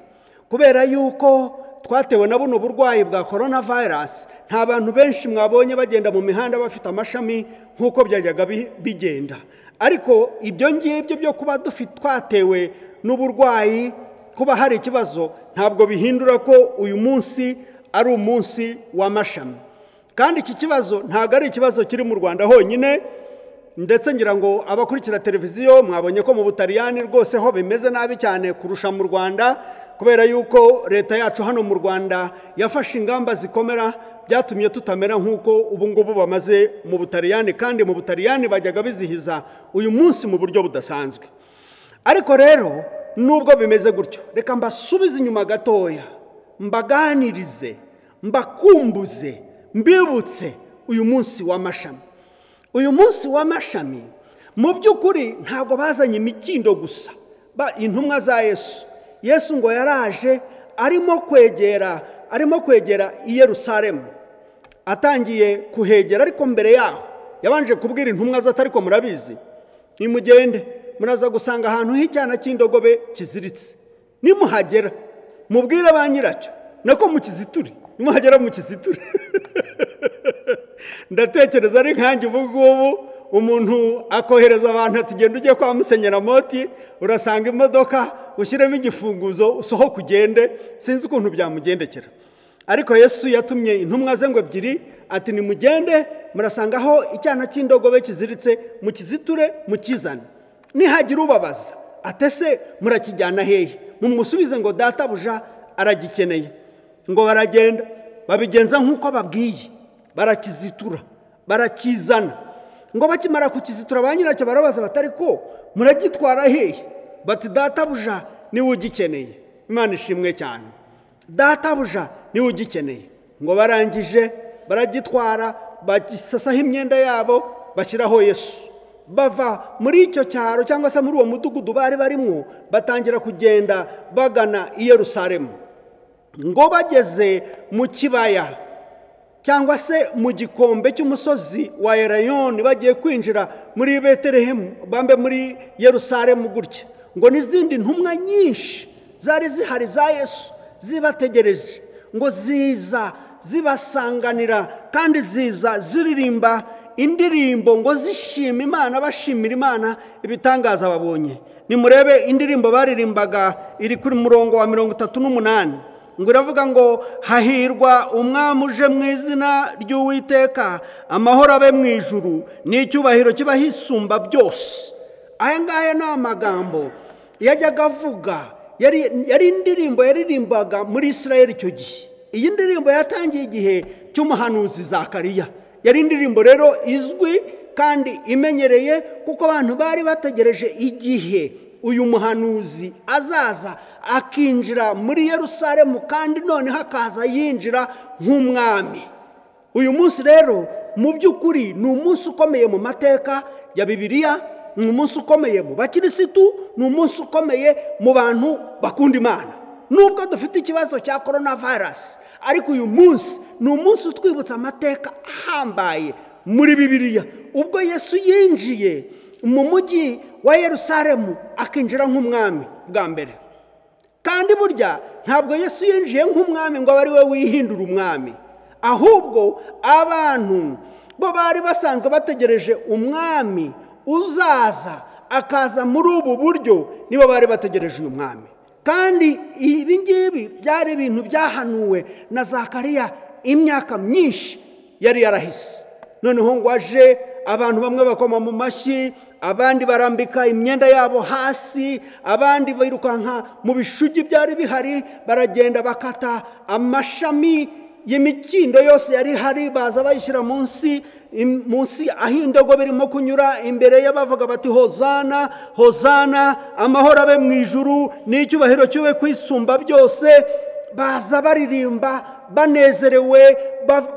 kubera yuko twatewe na buno burwayi bwa coronavirus. Nta bantu benshi mwabonye bagenda mu mihanda bafite amashami nk'uko byajyaga bigenda. Ariko ibyo ngibyo byo kuba twatewe n'uburwayi, kuba hari ikibazo, ntabwo bihindura ko uyu munsi ari umunsi w'amashami. Kandi iki kibazo ntabwo ari ikibazo kiri mu Rwanda honyine, ndetse ngira ngo abakurikira televiziyo mwabonye ko mu Butaliyani rwose ho bimeze nabi cyane kurusha mu Rwanda, kubera yuko leta yacu hano mu Rwanda yafashe ingamba zikomera, byatumye tutamera nk'uko ubu ngubu bamaze mu Butaliyani. Kandi mu Butaliyani bajyaga bizihiza uyu munsi mu buryo budasanzwe. Ariko rero nubwo bimeze gutyo, reka mbasubize inyuma gatoya, mbaganirize, mbakumbuze, mbibutse uyu munsi w'amashami. Uyu munsi w'amashami mu by'ukuri ntabwo bazanye imikindo gusa. Intumwa za Yesu, Yesu ngo yaraje arimo kwegera i Yerusalemu, atangiye kuhegera. Ariko mbere yaho yabanje kubwira intumwa ze, ariko murabizi, nimugende muraza gusanga ahantu h'icyana cy'indogobe kiziritse, nimuhagera mubwire ba nyiracyo nako mukiziture, nimuhagera mukiziture. Ndatekereza ari nkanjye ubu ngubu, umuntu akohereza abantu ati: genda ujye kwa Musenyeri Moti, urasanga imodoka, ushyiremo igifunguzo usohoke ugende. Sinzi ukuntu byamugendekera. Ariko Yesu yatumye intumwa ze ngo ebyiri, ati: nimugende murasanga aho icyana cy'indogobe kiziritse, mukiziture mukizane. Nihagira ubabaza atese murakijyana hehe, mumusubize ngo databuja aragikeneye. Ngo baragenda babigenza nk'uko babwiye, barakizitura barakizana. Ngo bakimara kukizitura ba nyiracyo barabaza batari ko muragitwara hehe? Bati: databuja niwe ugikeneye. Imana ishimwe cyane. Databuja niwe ugikeneye. Ngo barangije baragitwara, bagisasaho imyenda yabo, bashyiraho Yesu. Bava muri icyo cyaro cyangwa se muri uwo mudugudu bari barimo, batangira kugenda bagana i Yerusalemu. Ngo bageze mu kibaya cyangwa se mu gikombe cy'umusozi wa Elayono, bagiye kwinjira muri Betelehemu, bambe muri Yerusalemu gutya, ngo n'izindi ntumwa nyinshi zari zihari za Yesu zibategereje, ngo ziza zibasanganira, kandi ziza ziririmba indirimbo ngo zishima Imana, bashimira Imana ibitangaza babonye. Nimurebe indirimbo baririmbaga iri kuri murongo wa 38, Ngo iravuga ngo hahirwa umwami uje mu izina ry'Uwiteka, amahoro abe mu ijuru n'icyubahiro kiba hisumba byose. Aya ngaya ni amagambo yajyaga avuga, yari indirimbo yaririmbaga muri Israel icyo gihe. Iyi ndirimbo yatangiye igihe cy'umuhanuzi Zakariya. Yari indirimbo rero izwi kandi imenyereye, kuko abantu bari bategereje igihe uyu muhanuzi azaza akinjira muri Yerusalemu, kandi noneho akaza yinjira nk'umwami. Uyu munsi rero mu by'ukuri ni umunsi ukomeye mu mateka ya Bibiliya, ni umunsi ukomeye mu bakirisitu, ni umunsi ukomeye mu bantu bakunda Imana. Nubwo dufite ikibazo cya coronavirus, ariko uyu munsi ni umunsi utwibutsa amateka ahambaye muri Bibiliya, ubwo Yesu yinjiye mu mujyi wa Yerusalemu akinjira nk'umwami bwa mbere. Kandi burya ntabwo Yesu yinjiye nk'umwami ngo abe ari we wihindura umwami, ahubwo abantu bo bari basanzwe bategereje umwami uzaza akaza muri ubu buryo, nibo bari bategereje uyu mwami. Kandi ibi ngibi byari ibintu byahanuwe na Zakariya imyaka myinshi yari yarahise. Noneho ngo aje, abantu bamwe bakoma mu mashyi, abandi barambika imyenda yabo hasi, abandi birukanka mu bishugi byari bihari, baragenda bakata amashami y'imikindo yose yari hari, baza bayishyira munsi aho indogobe irimo kunyura imbere y'abavuga bati hozana hozana, amahoro abe mu ijuru n'icyubahiro cyube kwisumba byose. Baza baririmba banezerewe,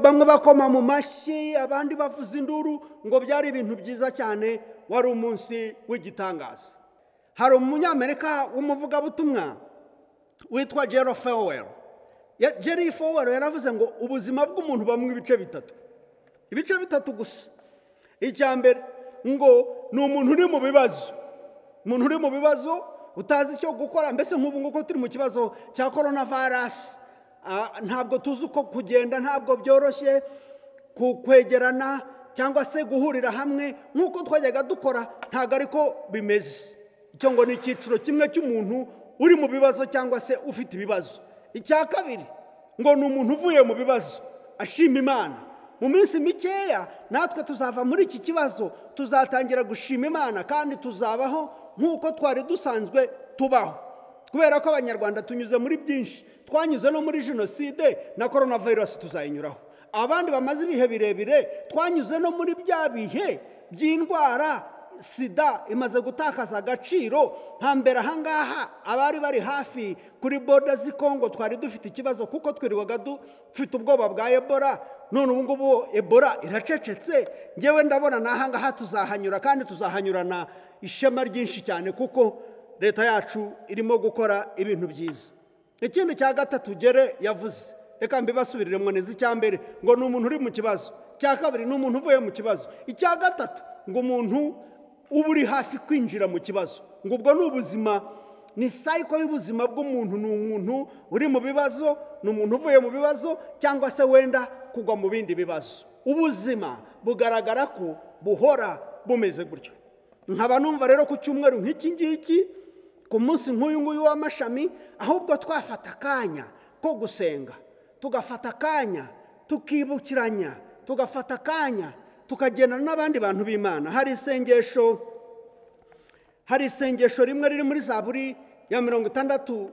bamwe bakoma mu mashyi, abandi bavuza induru, ngo byari ibintu byiza cyane. Wari umunsi w'igitangaza. Hari umunyamerika w'umuvugabutumwa witwa Jerry Falwell. Jerry Falwell yaravuze ngo ubuzima bw'umuntu bamwe ibice bitatu, ibice bitatu gusa. Icya mbere ngo ni umuntu uri mu bibazo, umuntu uri mu bibazo utazi icyo gukora, mbese nk'ubu nguko turi mu kibazo cya coronavirus, ntabwo tuzi uko kugenda, ntabwo byoroshye kwegerana cyangwa se guhurira hamwe nk'uko twajyaga dukora, ntabwo ariko bimeze. Icyo ngo ni icyiciro kimwe cy'umuntu uri mu bibazo cyangwa se ufite ibibazo. Icya kabiri ngo ni umuntu uvuye mu bibazo ashima Imana. Mu minsi mikeya natwe tuzava muri iki kibazo, tuzatangira gushima Imana kandi tuzabaho nk'uko twari dusanzwe tubaho. Kubera ko Abanyarwanda tunyuze muri byinshi, twanyuze no muri jenoside na coronavirus tuzayinyuraho. Abandi bamaze ibihe birebire, twanyuze no muri bya bihe by'indwara sida imaze gutakaza agaciro. Hambere ahangaha abari bari hafi kuri border z'i Kongo twari dufite ikibazo, kuko twirirwaga dufite ubwoba bwa Ebola. None ubu ngubu Ebola iracecetse. Ngewe ndabona n'ahangaha tuzahanyura, kandi tuzahanyurana ishema ryinshi cyane, kuko leta yacu irimo gukora ibintu byiza. Ikindi cya gatatu Jere yavuze, reka mbibasubiriremo neza. Icya mbere ngo ni umuntu uri mu kibazo, icya kabiri ni umuntu uvuye mu kibazo, icya gatatu ngo umuntu uba uri hafi kwinjira mu kibazo. Ngo ubwo ni ubuzima, ni sayiko y'ubuzima bw'umuntu. Ni umuntu uri mu bibazo, ni umuntu uvuye mu bibazo, cyangwa se wenda kugwa mu bindi bibazo. Ubuzima bugaragara ko buhora bumeze gutyo. Nkaba numva rero ku cyumweru nk'iki ngiki, ku munsi nk'uyu nguyu w'amashami, ahubwo twafata akanya ko gusenga, tugafata akanya tukibukiranya, tugafata akanya tukagendana n'abandi bantu b'Imana. Hari isengesho rimwe riri muri Zaburi ya 62,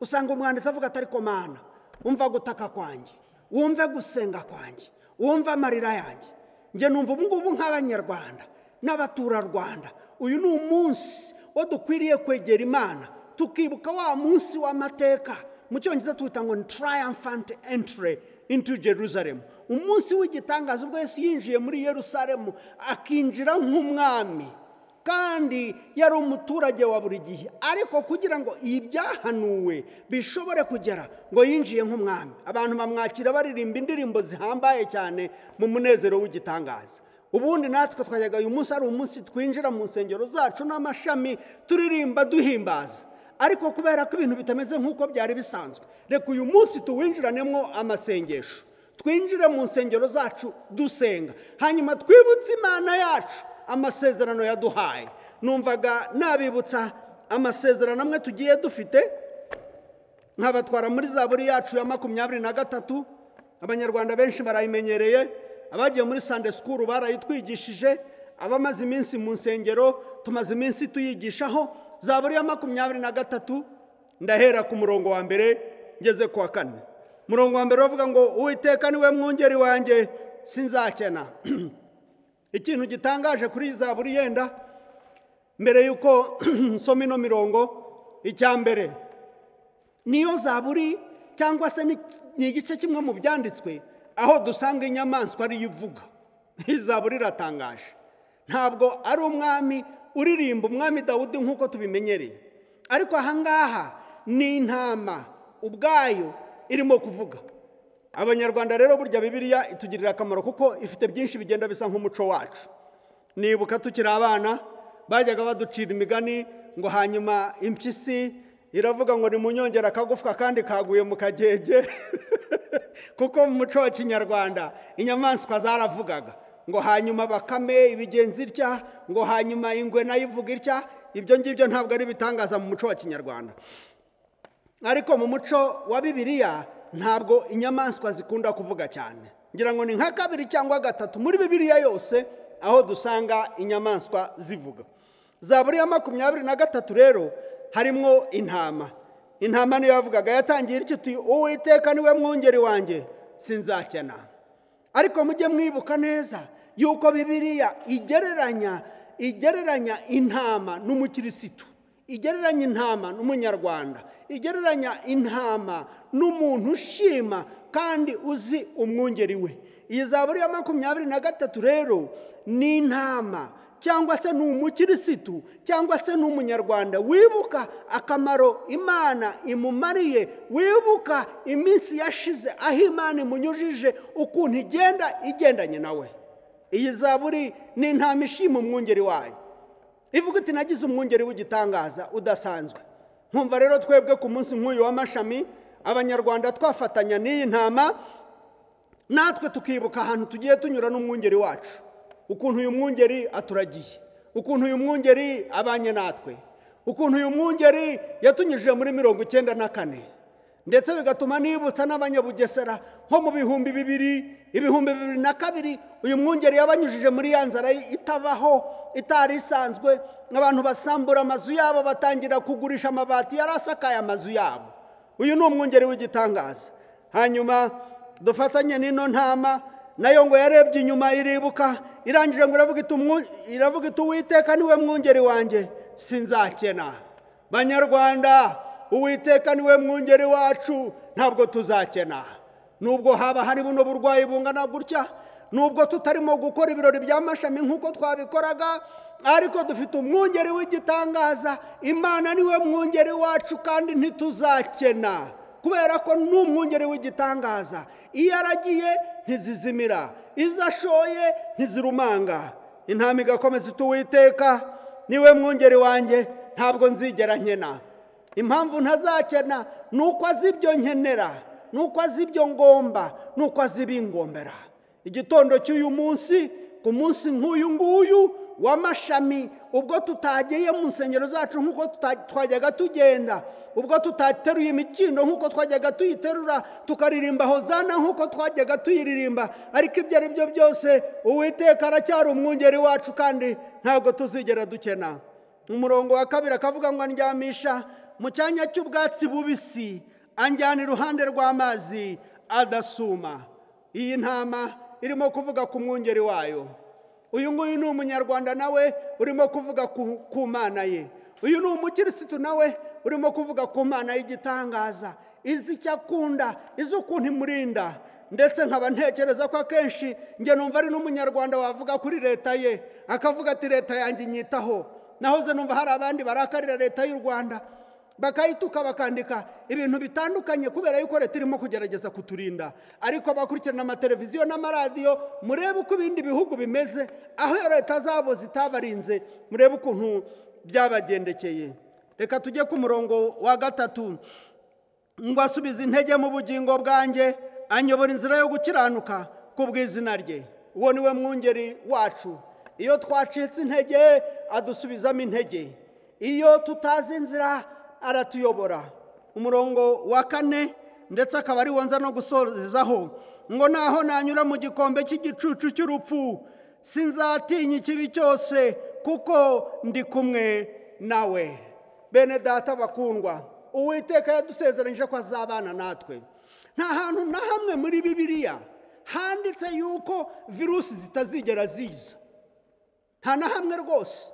usanga umwanditsi avuga atari ko Mana, umva gutaka kwanjye, wumve gusenga kwanjye, wumve amarira yanjye. Njye numva ubu ngubu nk'Abanyarwanda n'abaturarwanda, uyu ni umunsi wo dukwiriye kwegera Imana, tukibuka wa munsi w'amateka. Mu cyongereza tuwita ngo ni triumphant entry into Jerusalem, umunsi w'igitangaza ubwo Yesu yinjiye muri Yerusalemu akinjira nk'umwami, kandi yari umuturage wa buri gihe, ariko kugira ngo ibyahanuwe bishobore kugera ngo yinjiye nk'umwami. Abantu bamwakira baririmba indirimbo zihambaye cyane mu munezero w'igitangaza. Ubundi natwe twajyaga uyu munsi ari umunsi twinjira mu nsengero zacu n'amashami turirimba duhimbaza, ariko kubera ko ibintu bitameze nk'uko byari bisanzwe, reka uyu munsi tuwinjiranemo amasengesho, twinjire mu nsengero zacu dusenga, hanyuma twibutse Imana yacu amasezerano yaduhaye. Numvaga nabibutsa amasezerano amwe tugiye dufite. Nkabatwara muri zaburi yacu ya 23. Abanyarwanda benshi barayimenyereye, abagiye muri Sunday school barayitwigishije, abamaze iminsi mu nsengero tumaze iminsi tuyigishaho. Zaburi ya 23 ndahera ku murongo wa mbere ngeze ku wa 4. Murongo wa mbere bavuga ngo Uwiteka niwe mwungeri wanjye sinzakena. Ikintu gitangaje kuri zaburi yenda mbere yuko nsoma ino mirongo, icya mbere niyo zaburi cyangwa se ni igice kimwe mu byanditswe aho dusanga inyamaswa ari ivuga. Zaburi iratangaje, ntabwo ari umwami uririmba umwami Dawudi nk'uko tubimenyereye, ariko ahangaha ni intama ubwayo irimo kuvuga. Abanyarwanda rero burya Bibiliya itugirira akamaro kuko ifite byinshi bigenda bisa nk'umuco wacu. Nibuka tukiri abana bajyaga baducira imigani ngo hanyuma impyisi iravuga ngo nimunyongera akagufwa kandi kaguye mu kagege kuko mu muco wa Kinyarwanda inyamaswa zaravugaga ngo hanyuma bakame ibigenzi itya, ngo hanyuma ingwe nayo ivuga itya. Ibyo ngibyo ntabwo ari bitangaza mu muco wa Kinyarwanda, ariko mu muco wa Bibiliya ntabwo inyamaswa zikunda kuvuga cyane. Ngira ngo ni nka 2 cyangwa 3 muri Bibiliya yose aho dusanga inyamaswa zivuga. Zaburi ya 23 rero harimo intama. Intama niyo yavugaga, yatangiye iti Uwiteka niwe mwungeri wanjye sinzakena. Ariko mujye mwibuka neza yuko Bibiliya igereranya intama n'umukirisitu, igereranya intama n'umunyarwanda, igereranya intama n'umuntu ushima kandi uzi umwungeri we. Iyi zaburi ya 23 rero ni intama cyangwa se ni umukirisitu cyangwa se ni umunyarwanda wibuka akamaro Imana imumariye, wibuka iminsi yashize aho Imana imunyujije ukuntu igenda igendanye nawe. Iyi zaburi ni intama ishima umwungeri wayo, ivuga iti nagize umwungeri w'igitangaza udasanzwe. Nkumva rero twebwe ku munsi nk'uyu w'amashami Abanyarwanda twafatanya n'iyi ntama, natwe tukibuka ahantu tugiye tunyura n'umwungeri wacu, ukuntu uyu mwungeri aturagiye, ukuntu uyu mwungeri abanye natwe, ukuntu uyu mwungeri yatunyujije muri 94, ndetse bigatuma nibutsa n'abanyabugesera nko mu 2000, 2002 uyu mwungeri yabanyujije muri ya nzara itabaho itari isanzwe, abantu basambura amazu yabo batangira kugurisha amabati yarasakaye amazu yabo. Uyu ni umwungeri w'igitangaza. Hanyuma dufatanye n'ino ntama nayo ngo yarebye inyuma iribuka, irangije ngo iravuga iti Uwiteka niwe mwungeri wanjye sinzakena. Banyarwanda, Uwiteka niwe mwungeri wacu ntabwo tuzakena. Nubwo haba hari buno burwayi bungana gutya, nubwo tutarimo gukora ibirori by'amashami nk'uko twabikoraga, ariko dufite umwungeri w'igitangaza. Imana niwe mwungeri wacu kandi ntituzakena, kubera ko ni umwungeri w'igitangaza. Iyo aragiye ntizizimira, izo ashoye ntizirumanga. Intama igakomeza iti Uwiteka niwe mwungeri wanjye ntabwo nzigera nkena. Impamvu ntazakena ni uko azi ibyo nkenera, ni uko azi ibyo ngomba, ni uko azi ibingombera. Igitondo cy'uyu munsi, ku munsi nk'uyu nguyu w'amashami, ubwo tutagiye mu nsengero zacu nk'uko twajyaga tugenda, ubwo tutateruye imikindo nk'uko twajyaga tuyiterura, tukaririmba hozana nk'uko twajyaga tuyiririmba, ariko ibyo ari byo byose Uwiteka aracyari umwungeri wacu kandi ntabwo tuzigera dukena. Umurongo wa 2 akavuga ngo andyamisha mu cyanya cy'ubwatsi bubisi, anjyana iruhande rw'amazi adasuma. Iyi ntama irimo kuvuga ku mwungeri wayo. Uyu nguyu ni umunyarwanda nawe urimo kuvuga ku Mana ye. Uyu ni umukirisitu nawe urimo kuvuga ku Mana y'igitangaza, izi icyo akunda, izi ukuntu imurinda. Ndetse nkaba ntekereza ko akenshi njye numva ari n'umunyarwanda wavuga kuri leta ye akavuga ati leta yanjye inyitaho. Nahoze numva hari abandi barakarira leta y'u Rwanda bakayituka bakandika ibintu bitandukanye kubera yuko leta irimo kugerageza kuturinda. Ariko abakurikirana amateleviziyo n'amaradiyo, murebe uko ibindi bihugu bimeze aho leta zabo zitabarinze, murebe ukuntu byabagendekeye. Reka tujye ku murongo wa 3 ngo asubize intege mu bugingo bwanjye, anyobora inzira yo gukiranuka ku bw'izina rye. Uwo niwe mwungeri wacu. Iyo twacitse intege adusubizamo intege, iyo tutazi inzira aratuyobora. umurongo wa 4 ndetse akaba ari wonza no gusorezaho ngo naho nanyura mu gikombe cy'igicucu cy'urupfu sinzatinya ikibi cyose kuko ndi kumwe nawe. Bene data bakundwa, Uwiteka yadusezeranyije ko azabana natwe. Nta hantu na hamwe muri Bibiliya handitse yuko virusi zitazigera ziza. Nta na hamwe rwose.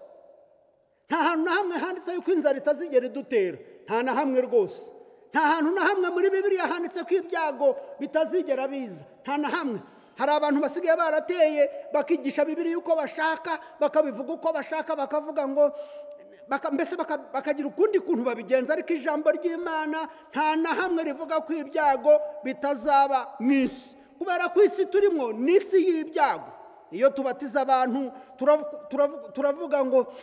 Nta hantu na hamwe handitse yuko inzara itazigera idutera. Nta na hamwe rwose. Nta hantu na hamwe muri Bibiliya handitse ko ibyago bitazigera biza. Nta na hamwe. Hari abantu basigaye barateye bakigisha Bibiliya uko bashaka, bakabivuga uko bashaka, bakavuga ngo mbese bakagira ukundi kuntu babigenza, ariko ijambo ry'Imana nta na hamwe rivuga ko ibyago bitazaba mu isi. Kubera ko isi turimo ni isi y'ibyago. Iyo tubatiza abantu turavuga ngo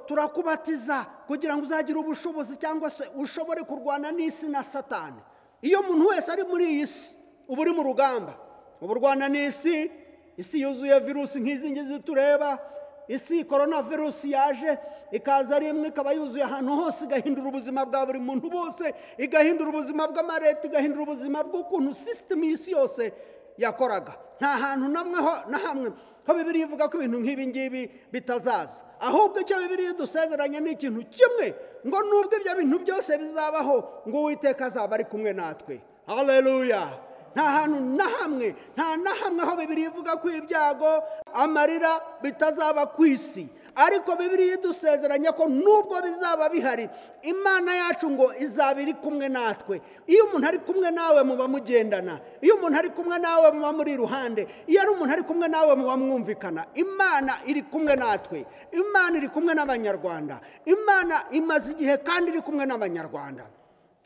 turakubatiza kugira ngo uzagire ubushobozi cyangwa se ushobore kurwana n'isi na Satani. Iyo umuntu wese ari muri iyi si uba uri mu rugamba, uba urwana n'isi, isi yuzuye virusi nk'izi ngizi tureba. Isi korona virusi yaje ikaza ari imwe ikaba yuzuye ahantu hose, igahindura ubuzima bwa buri muntu bose, igahindura ubuzima bw'amareta, igahindura ubuzima bw'ukuntu system y'isi yose yakoraga. Nta hantu na hamwe ho Bibiliya ivuga ko ibintu nk'ibi ngibi bitazaza. Ahubwo icyo Bibiliya idusezeranya ni ikintu kimwe, ngo nubwo ibyo bintu byose bizabaho, ngo Uwiteka azaba ari kumwe natwe. Haleluya! Nta hantu na hamwe, nta na hamwe aho Bibiliya ivuga ko ibyago, amarira bitazaba ku isi. Ariko Bibiliya idusezeranya ko nubwo bizaba bihari, Imana yacu ngo izaba iri kumwe natwe. Iyo umuntu ari kumwe nawe muba mugendana, iyo umuntu ari kumwe nawe muba muri iruhande, iyo ari umuntu ari kumwe nawe muba mwumvikana. Imana iri kumwe natwe, Imana iri kumwe n'Abanyarwanda, Imana imaze igihe kandi iri kumwe n'Abanyarwanda.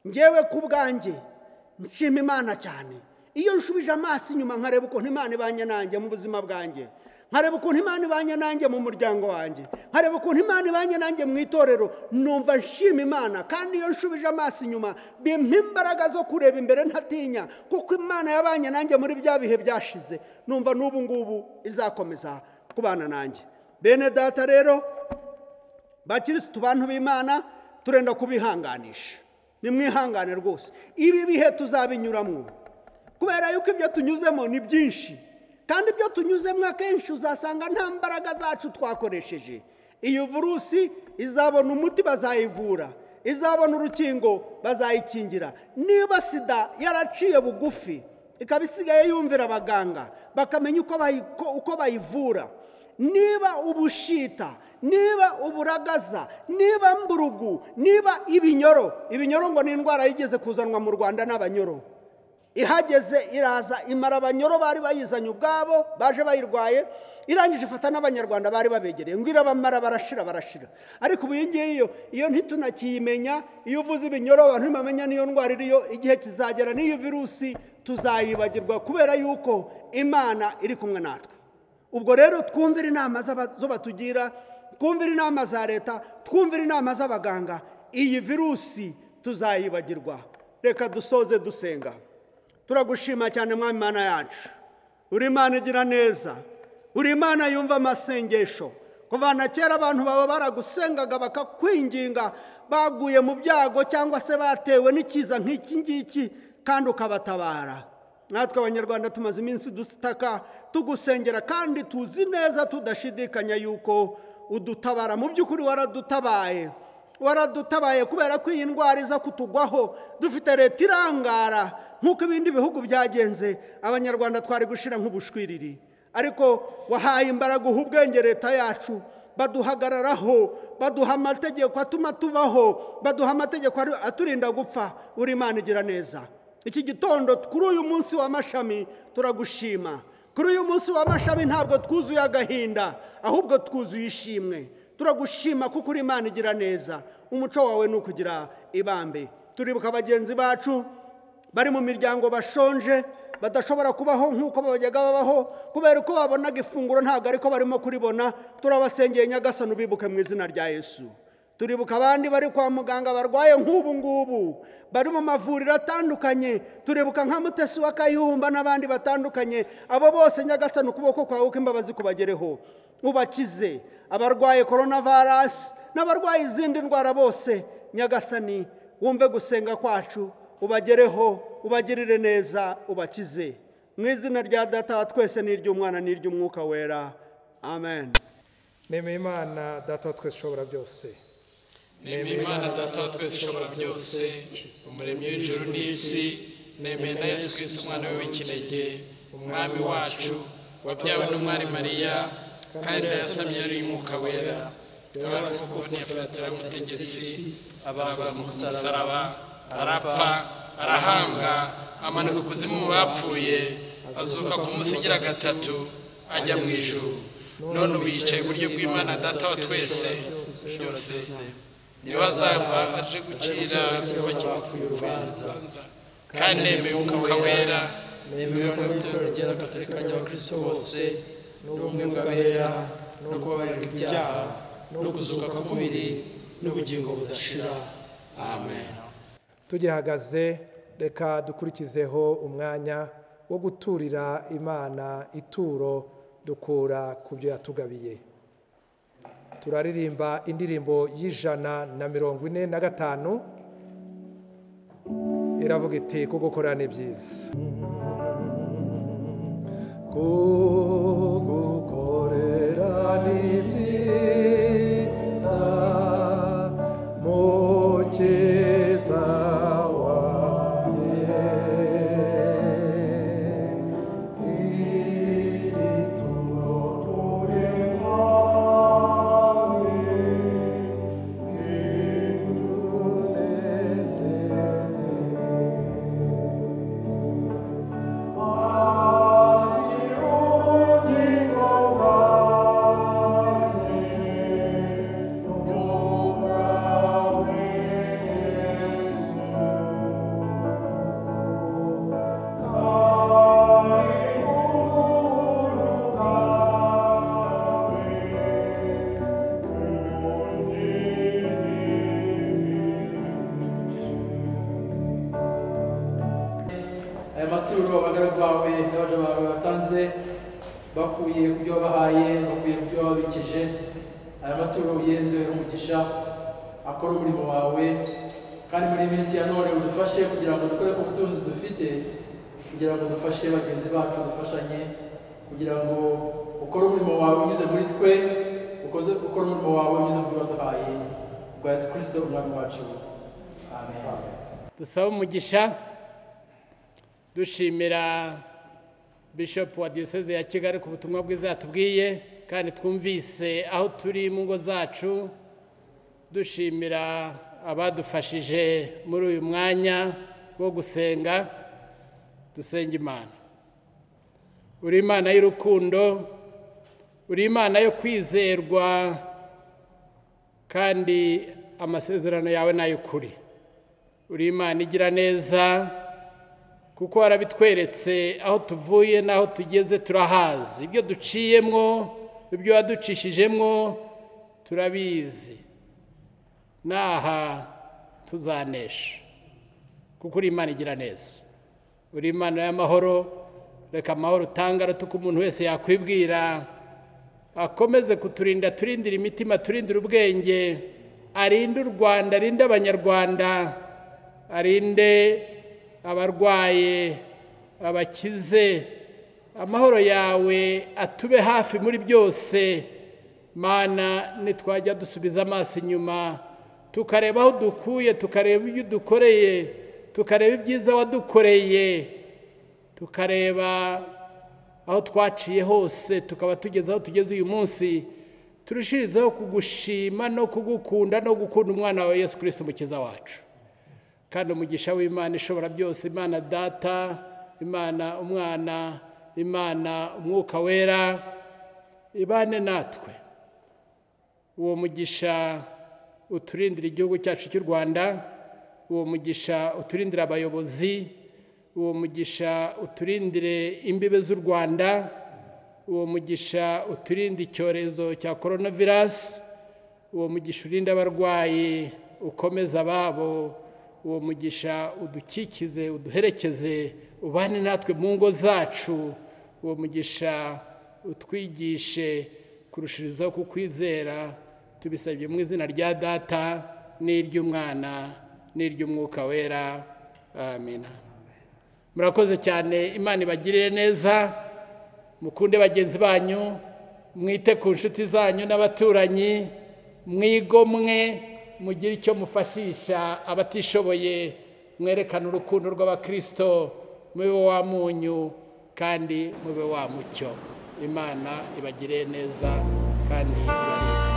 Njyewe ku bwanjye nshima Imana cyane. Iyo nshubije amaso inyuma nkareba ukuntu Imana ibanye nanjye mu buzima bwanjye, nkareba ukuntu Imana ibanye nanjye mu muryango wanjye, nkareba ukuntu Imana ibanye nanjye mu itorero, numva nshima Imana. Kandi iyo nshubije amaso inyuma bimpa imbaraga zo kureba imbere ntatinya, kuko Imana yabanye nanjye muri bya bihe byashize, numva n'ubu ngubu izakomeza kubana nanjye. Bene data rero, bakirisitu bantu b'Imana, turenda kubihanganisha. Nimwihangane rwose, ibi bihe tuzabinyuramo, kubera yuko ibyo tunyuzemo ni byinshi. Kandi ibyo tunyuzemo akenshi uzasanga nta mbaraga zacu twakoresheje. Iyo virusi izabona umuti bazayivura, izabona urukingo bazayikingira. Niba sida yaraciye bugufi ikaba isigaye yumvira abaganga bakamenya uko bayivura, niba ubushita, niba uburagaza, niba mburugu, niba ibinyoro. Ibinyoro ngo ni indwara yigeze kuzanwa mu Rwanda n'abanyoro. Ihageze iraza imara abanyoro bari bayizanye ubwabo baje bayirwaye, irangije ifata n'Abanyarwanda bari babegereye ngo irabamara barashira. Ariko ubu iyi iyo ntitunakiyimenya. Iyo uvuze ibinyoro abantu ntibamenya niyo ndwara iriyo. Igihe kizagera n'iyo virusi tuzayibagirwa, kubera yuko Imana iri kumwe natwe. Ubwo rero twumvira inama zo batugira, twumvira inama za leta, twumvira inama z'abaganga. Iyi virusi tuzayibagirwa. Reka dusoze dusenga. Turagushima cyane Mwami Imana yacu, uri Imana igira neza, uri Imana yumva amasengesho. Kuva na kera abantu baba baragusengaga bakakwinginga, baguye mu byago cyangwa se batewe n'ikiza nk'iki ngiki, kandi ukabatabara. Natwe Abanyarwanda tumaze iminsi dutaka tugusengera, kandi tuzi neza tudashidikanya yuko udutabara. Mu by'ukuri waradutabaye, waradutabaye kubera ko iyi ndwara iza kutugwaho dufite leta irangara nk'uko ibindi bihugu byagenze. Abanyarwanda twari gushira nk'ubushwiriri, ariko wahaye imbaraga uha ubwenge leta yacu, baduhagararaho, baduha amategeko atuma tubaho, baduha amategeko aturinda gupfa. Uri Imana igira neza. Iki gitondo kuri uyu munsi w'amashami turagushima. Kuri uyu munsi w'amashami ntabwo twuzuye agahinda, ahubwo twuzuye ishimwe. Turagushima kuko uri Imana igira neza. Umuco wawe ni ukugira ibambe. Turibuka bagenzi bacu bari mu miryango bashonje, badashobora kubaho nk'uko bajyaga babaho, kubera uko babonaga ifunguro ntabwo ariko barimo kuribona. Turabasengeye Nyagasani ubibuke mu izina rya Yesu. Turibuka abandi bari kwa muganga barwaye nk'ubu ngubu, bari mu mavuriro atandukanye. Turibuka nka Mutesi wa Kayumba n'abandi batandukanye. Abo bose Nyagasani ukuboko kwawe kw'imbabazi kubagereho, ubakize. Abarwaye coronavirus n'abarwaye izindi ndwara bose, Nyagasani Wumve gusenga kwacu, ubagereho, ubagirire neza, ubakize. Mu izina rya Data wa twese n'iry'Umwana n'iry'Umwuka Wera. Amen. Nemeye Imana Data wa twese ushobora byose. Nemeye Imana Data wa twese ushobora byose, umuremyi w'ijuru n'isi. Nemeye na Yesu Kristo umwana we w'ikinege, umwami wacu, wabyawe n'umwari Mariya, kandi yasamye ari Umwuka Wera. Yababajwe kubona Pilato umutegetsi, abambwa ku musaraba, arapfa, arahambwa, amanuka ikuzimu mu bapfuye, azuka ku munsi ugira gatatu, ajya mu ijuru. None ubu yicaye iburyo bw'Imana Data wa twese byose. Niwe azava aje gucira abakiri urubanza. Kandi nemeye Umwuka Wera, nemeye ko itorero ryera Gatolika ry'Abakristo bose, n'ubumwe bw'abera, no kubabarirwa ibyaha, no kuzuka k'umubiri, n'ubugingo budashira. Amen. Tugihagaze, reka dukurikizeho umwanya wo guturira Imana ituro dukura ku byo yatugabiye. Turaririmba indirimbo y'145 iravuga iti kugukorera ni byiza. Kugukorera ni byiza, Mukiza wanjye, iri turo uhawe, rikunezeze. Akira ubugingo bwanjye, n'ubwawe Yesu. Kandi ubuntu bwawe Aya maturo abagaragu bawe n'abaja bawe batanze, bakuye ku byo wabahaye, bakuye ku byo wababikije. Aya maturo uyenze umugisha, akora umurimo wawe, kandi muri iyi minsi ya none udufashe kugira ngo dukore ku butunzi dufite, kugira ngo dufashe bagenzi bacu, dufashanye, kugira ngo ukore umurimo wawe unyuze muri twe, ukore umurimo wawe unyuze mu byo waduhaye, bwa Yesu Kristo umwami wacu. Amen. Dusaba umugisha, dushimira Bishop wa Diocese ya Kigali ku butumwa bwiza yatubwiye, kandi twumvise aho turi mu ngo zacu. Dushimira abadufashije muri uyu mwanya wo gusenga. Dusenga Imana. Uri Imana y'urukundo, uri Imana yo kwizerwa, kandi amasezerano yawe ni ay'ukuri. Uri Imana igira neza, kuko warabitweretse aho tuvuye n'aho tugeze turahazi. Ibyo duciyemwo, ibyo waducishijemwo turabizi. Naha tuzanesha, kuko uri Imana igira neza. Uri Imana y'amahoro. Reka amahoro utanga aruta umuntu wese yakwibwira, akomeze kuturinda, turindira imitima, turindira ubwenge, arinde u Rwanda, arinde Abanyarwanda, arinde abarwaye, abakize. Amahoro yawe atube hafi muri byose. Mana, nitwajya dusubiza amaso inyuma, tukareba aho dukuye, tukareba ibyo dukoreye, tukareba ibyiza wadukoreye, tukareba aho twaciye hose, tukaba tugeze aho tugeze uyu munsi, turushirizeho kugushima no kugukunda no gukunda umwana wawe Yesu Kristo umukiza wacu. Kandi umugisha w'Imana ishobora byose, Imana Data, Imana Umwana, Imana Umwuka Wera, ibane natwe. Uwo mugisha uturindira igihugu cyacu cy'u Rwanda, uwo mugisha uturindira abayobozi, uwo mugisha uturindire imbibe z'u Rwanda, uwo mugisha uturinde icyorezo cya coronavirus, uwo mugisha urinde abarwayi, ukomeza ababo, uwo mugisha udukikize, uduherekeze, ubane natwe mu ngo zacu, uwo mugisha utwigishe kurushirizaho kukwizera. Tubisabye mu izina rya Data n'iry'Umwana n'iry'umwuka wera. Amina. Murakoze cyane, Imana ibagirire neza, mukunde bagenzi banyu, mwite ku nshuti zanyu n'abaturanyi, mwigomwe, mugire icyo mufashisha abatishoboye, mwerekane urukundo rw'abakristo, mube wa munyu kandi mube wa mucyo. Imana ibagirire neza kandi ibarinde.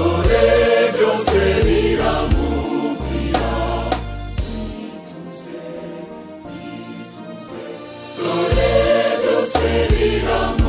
Dore byose biramubwira.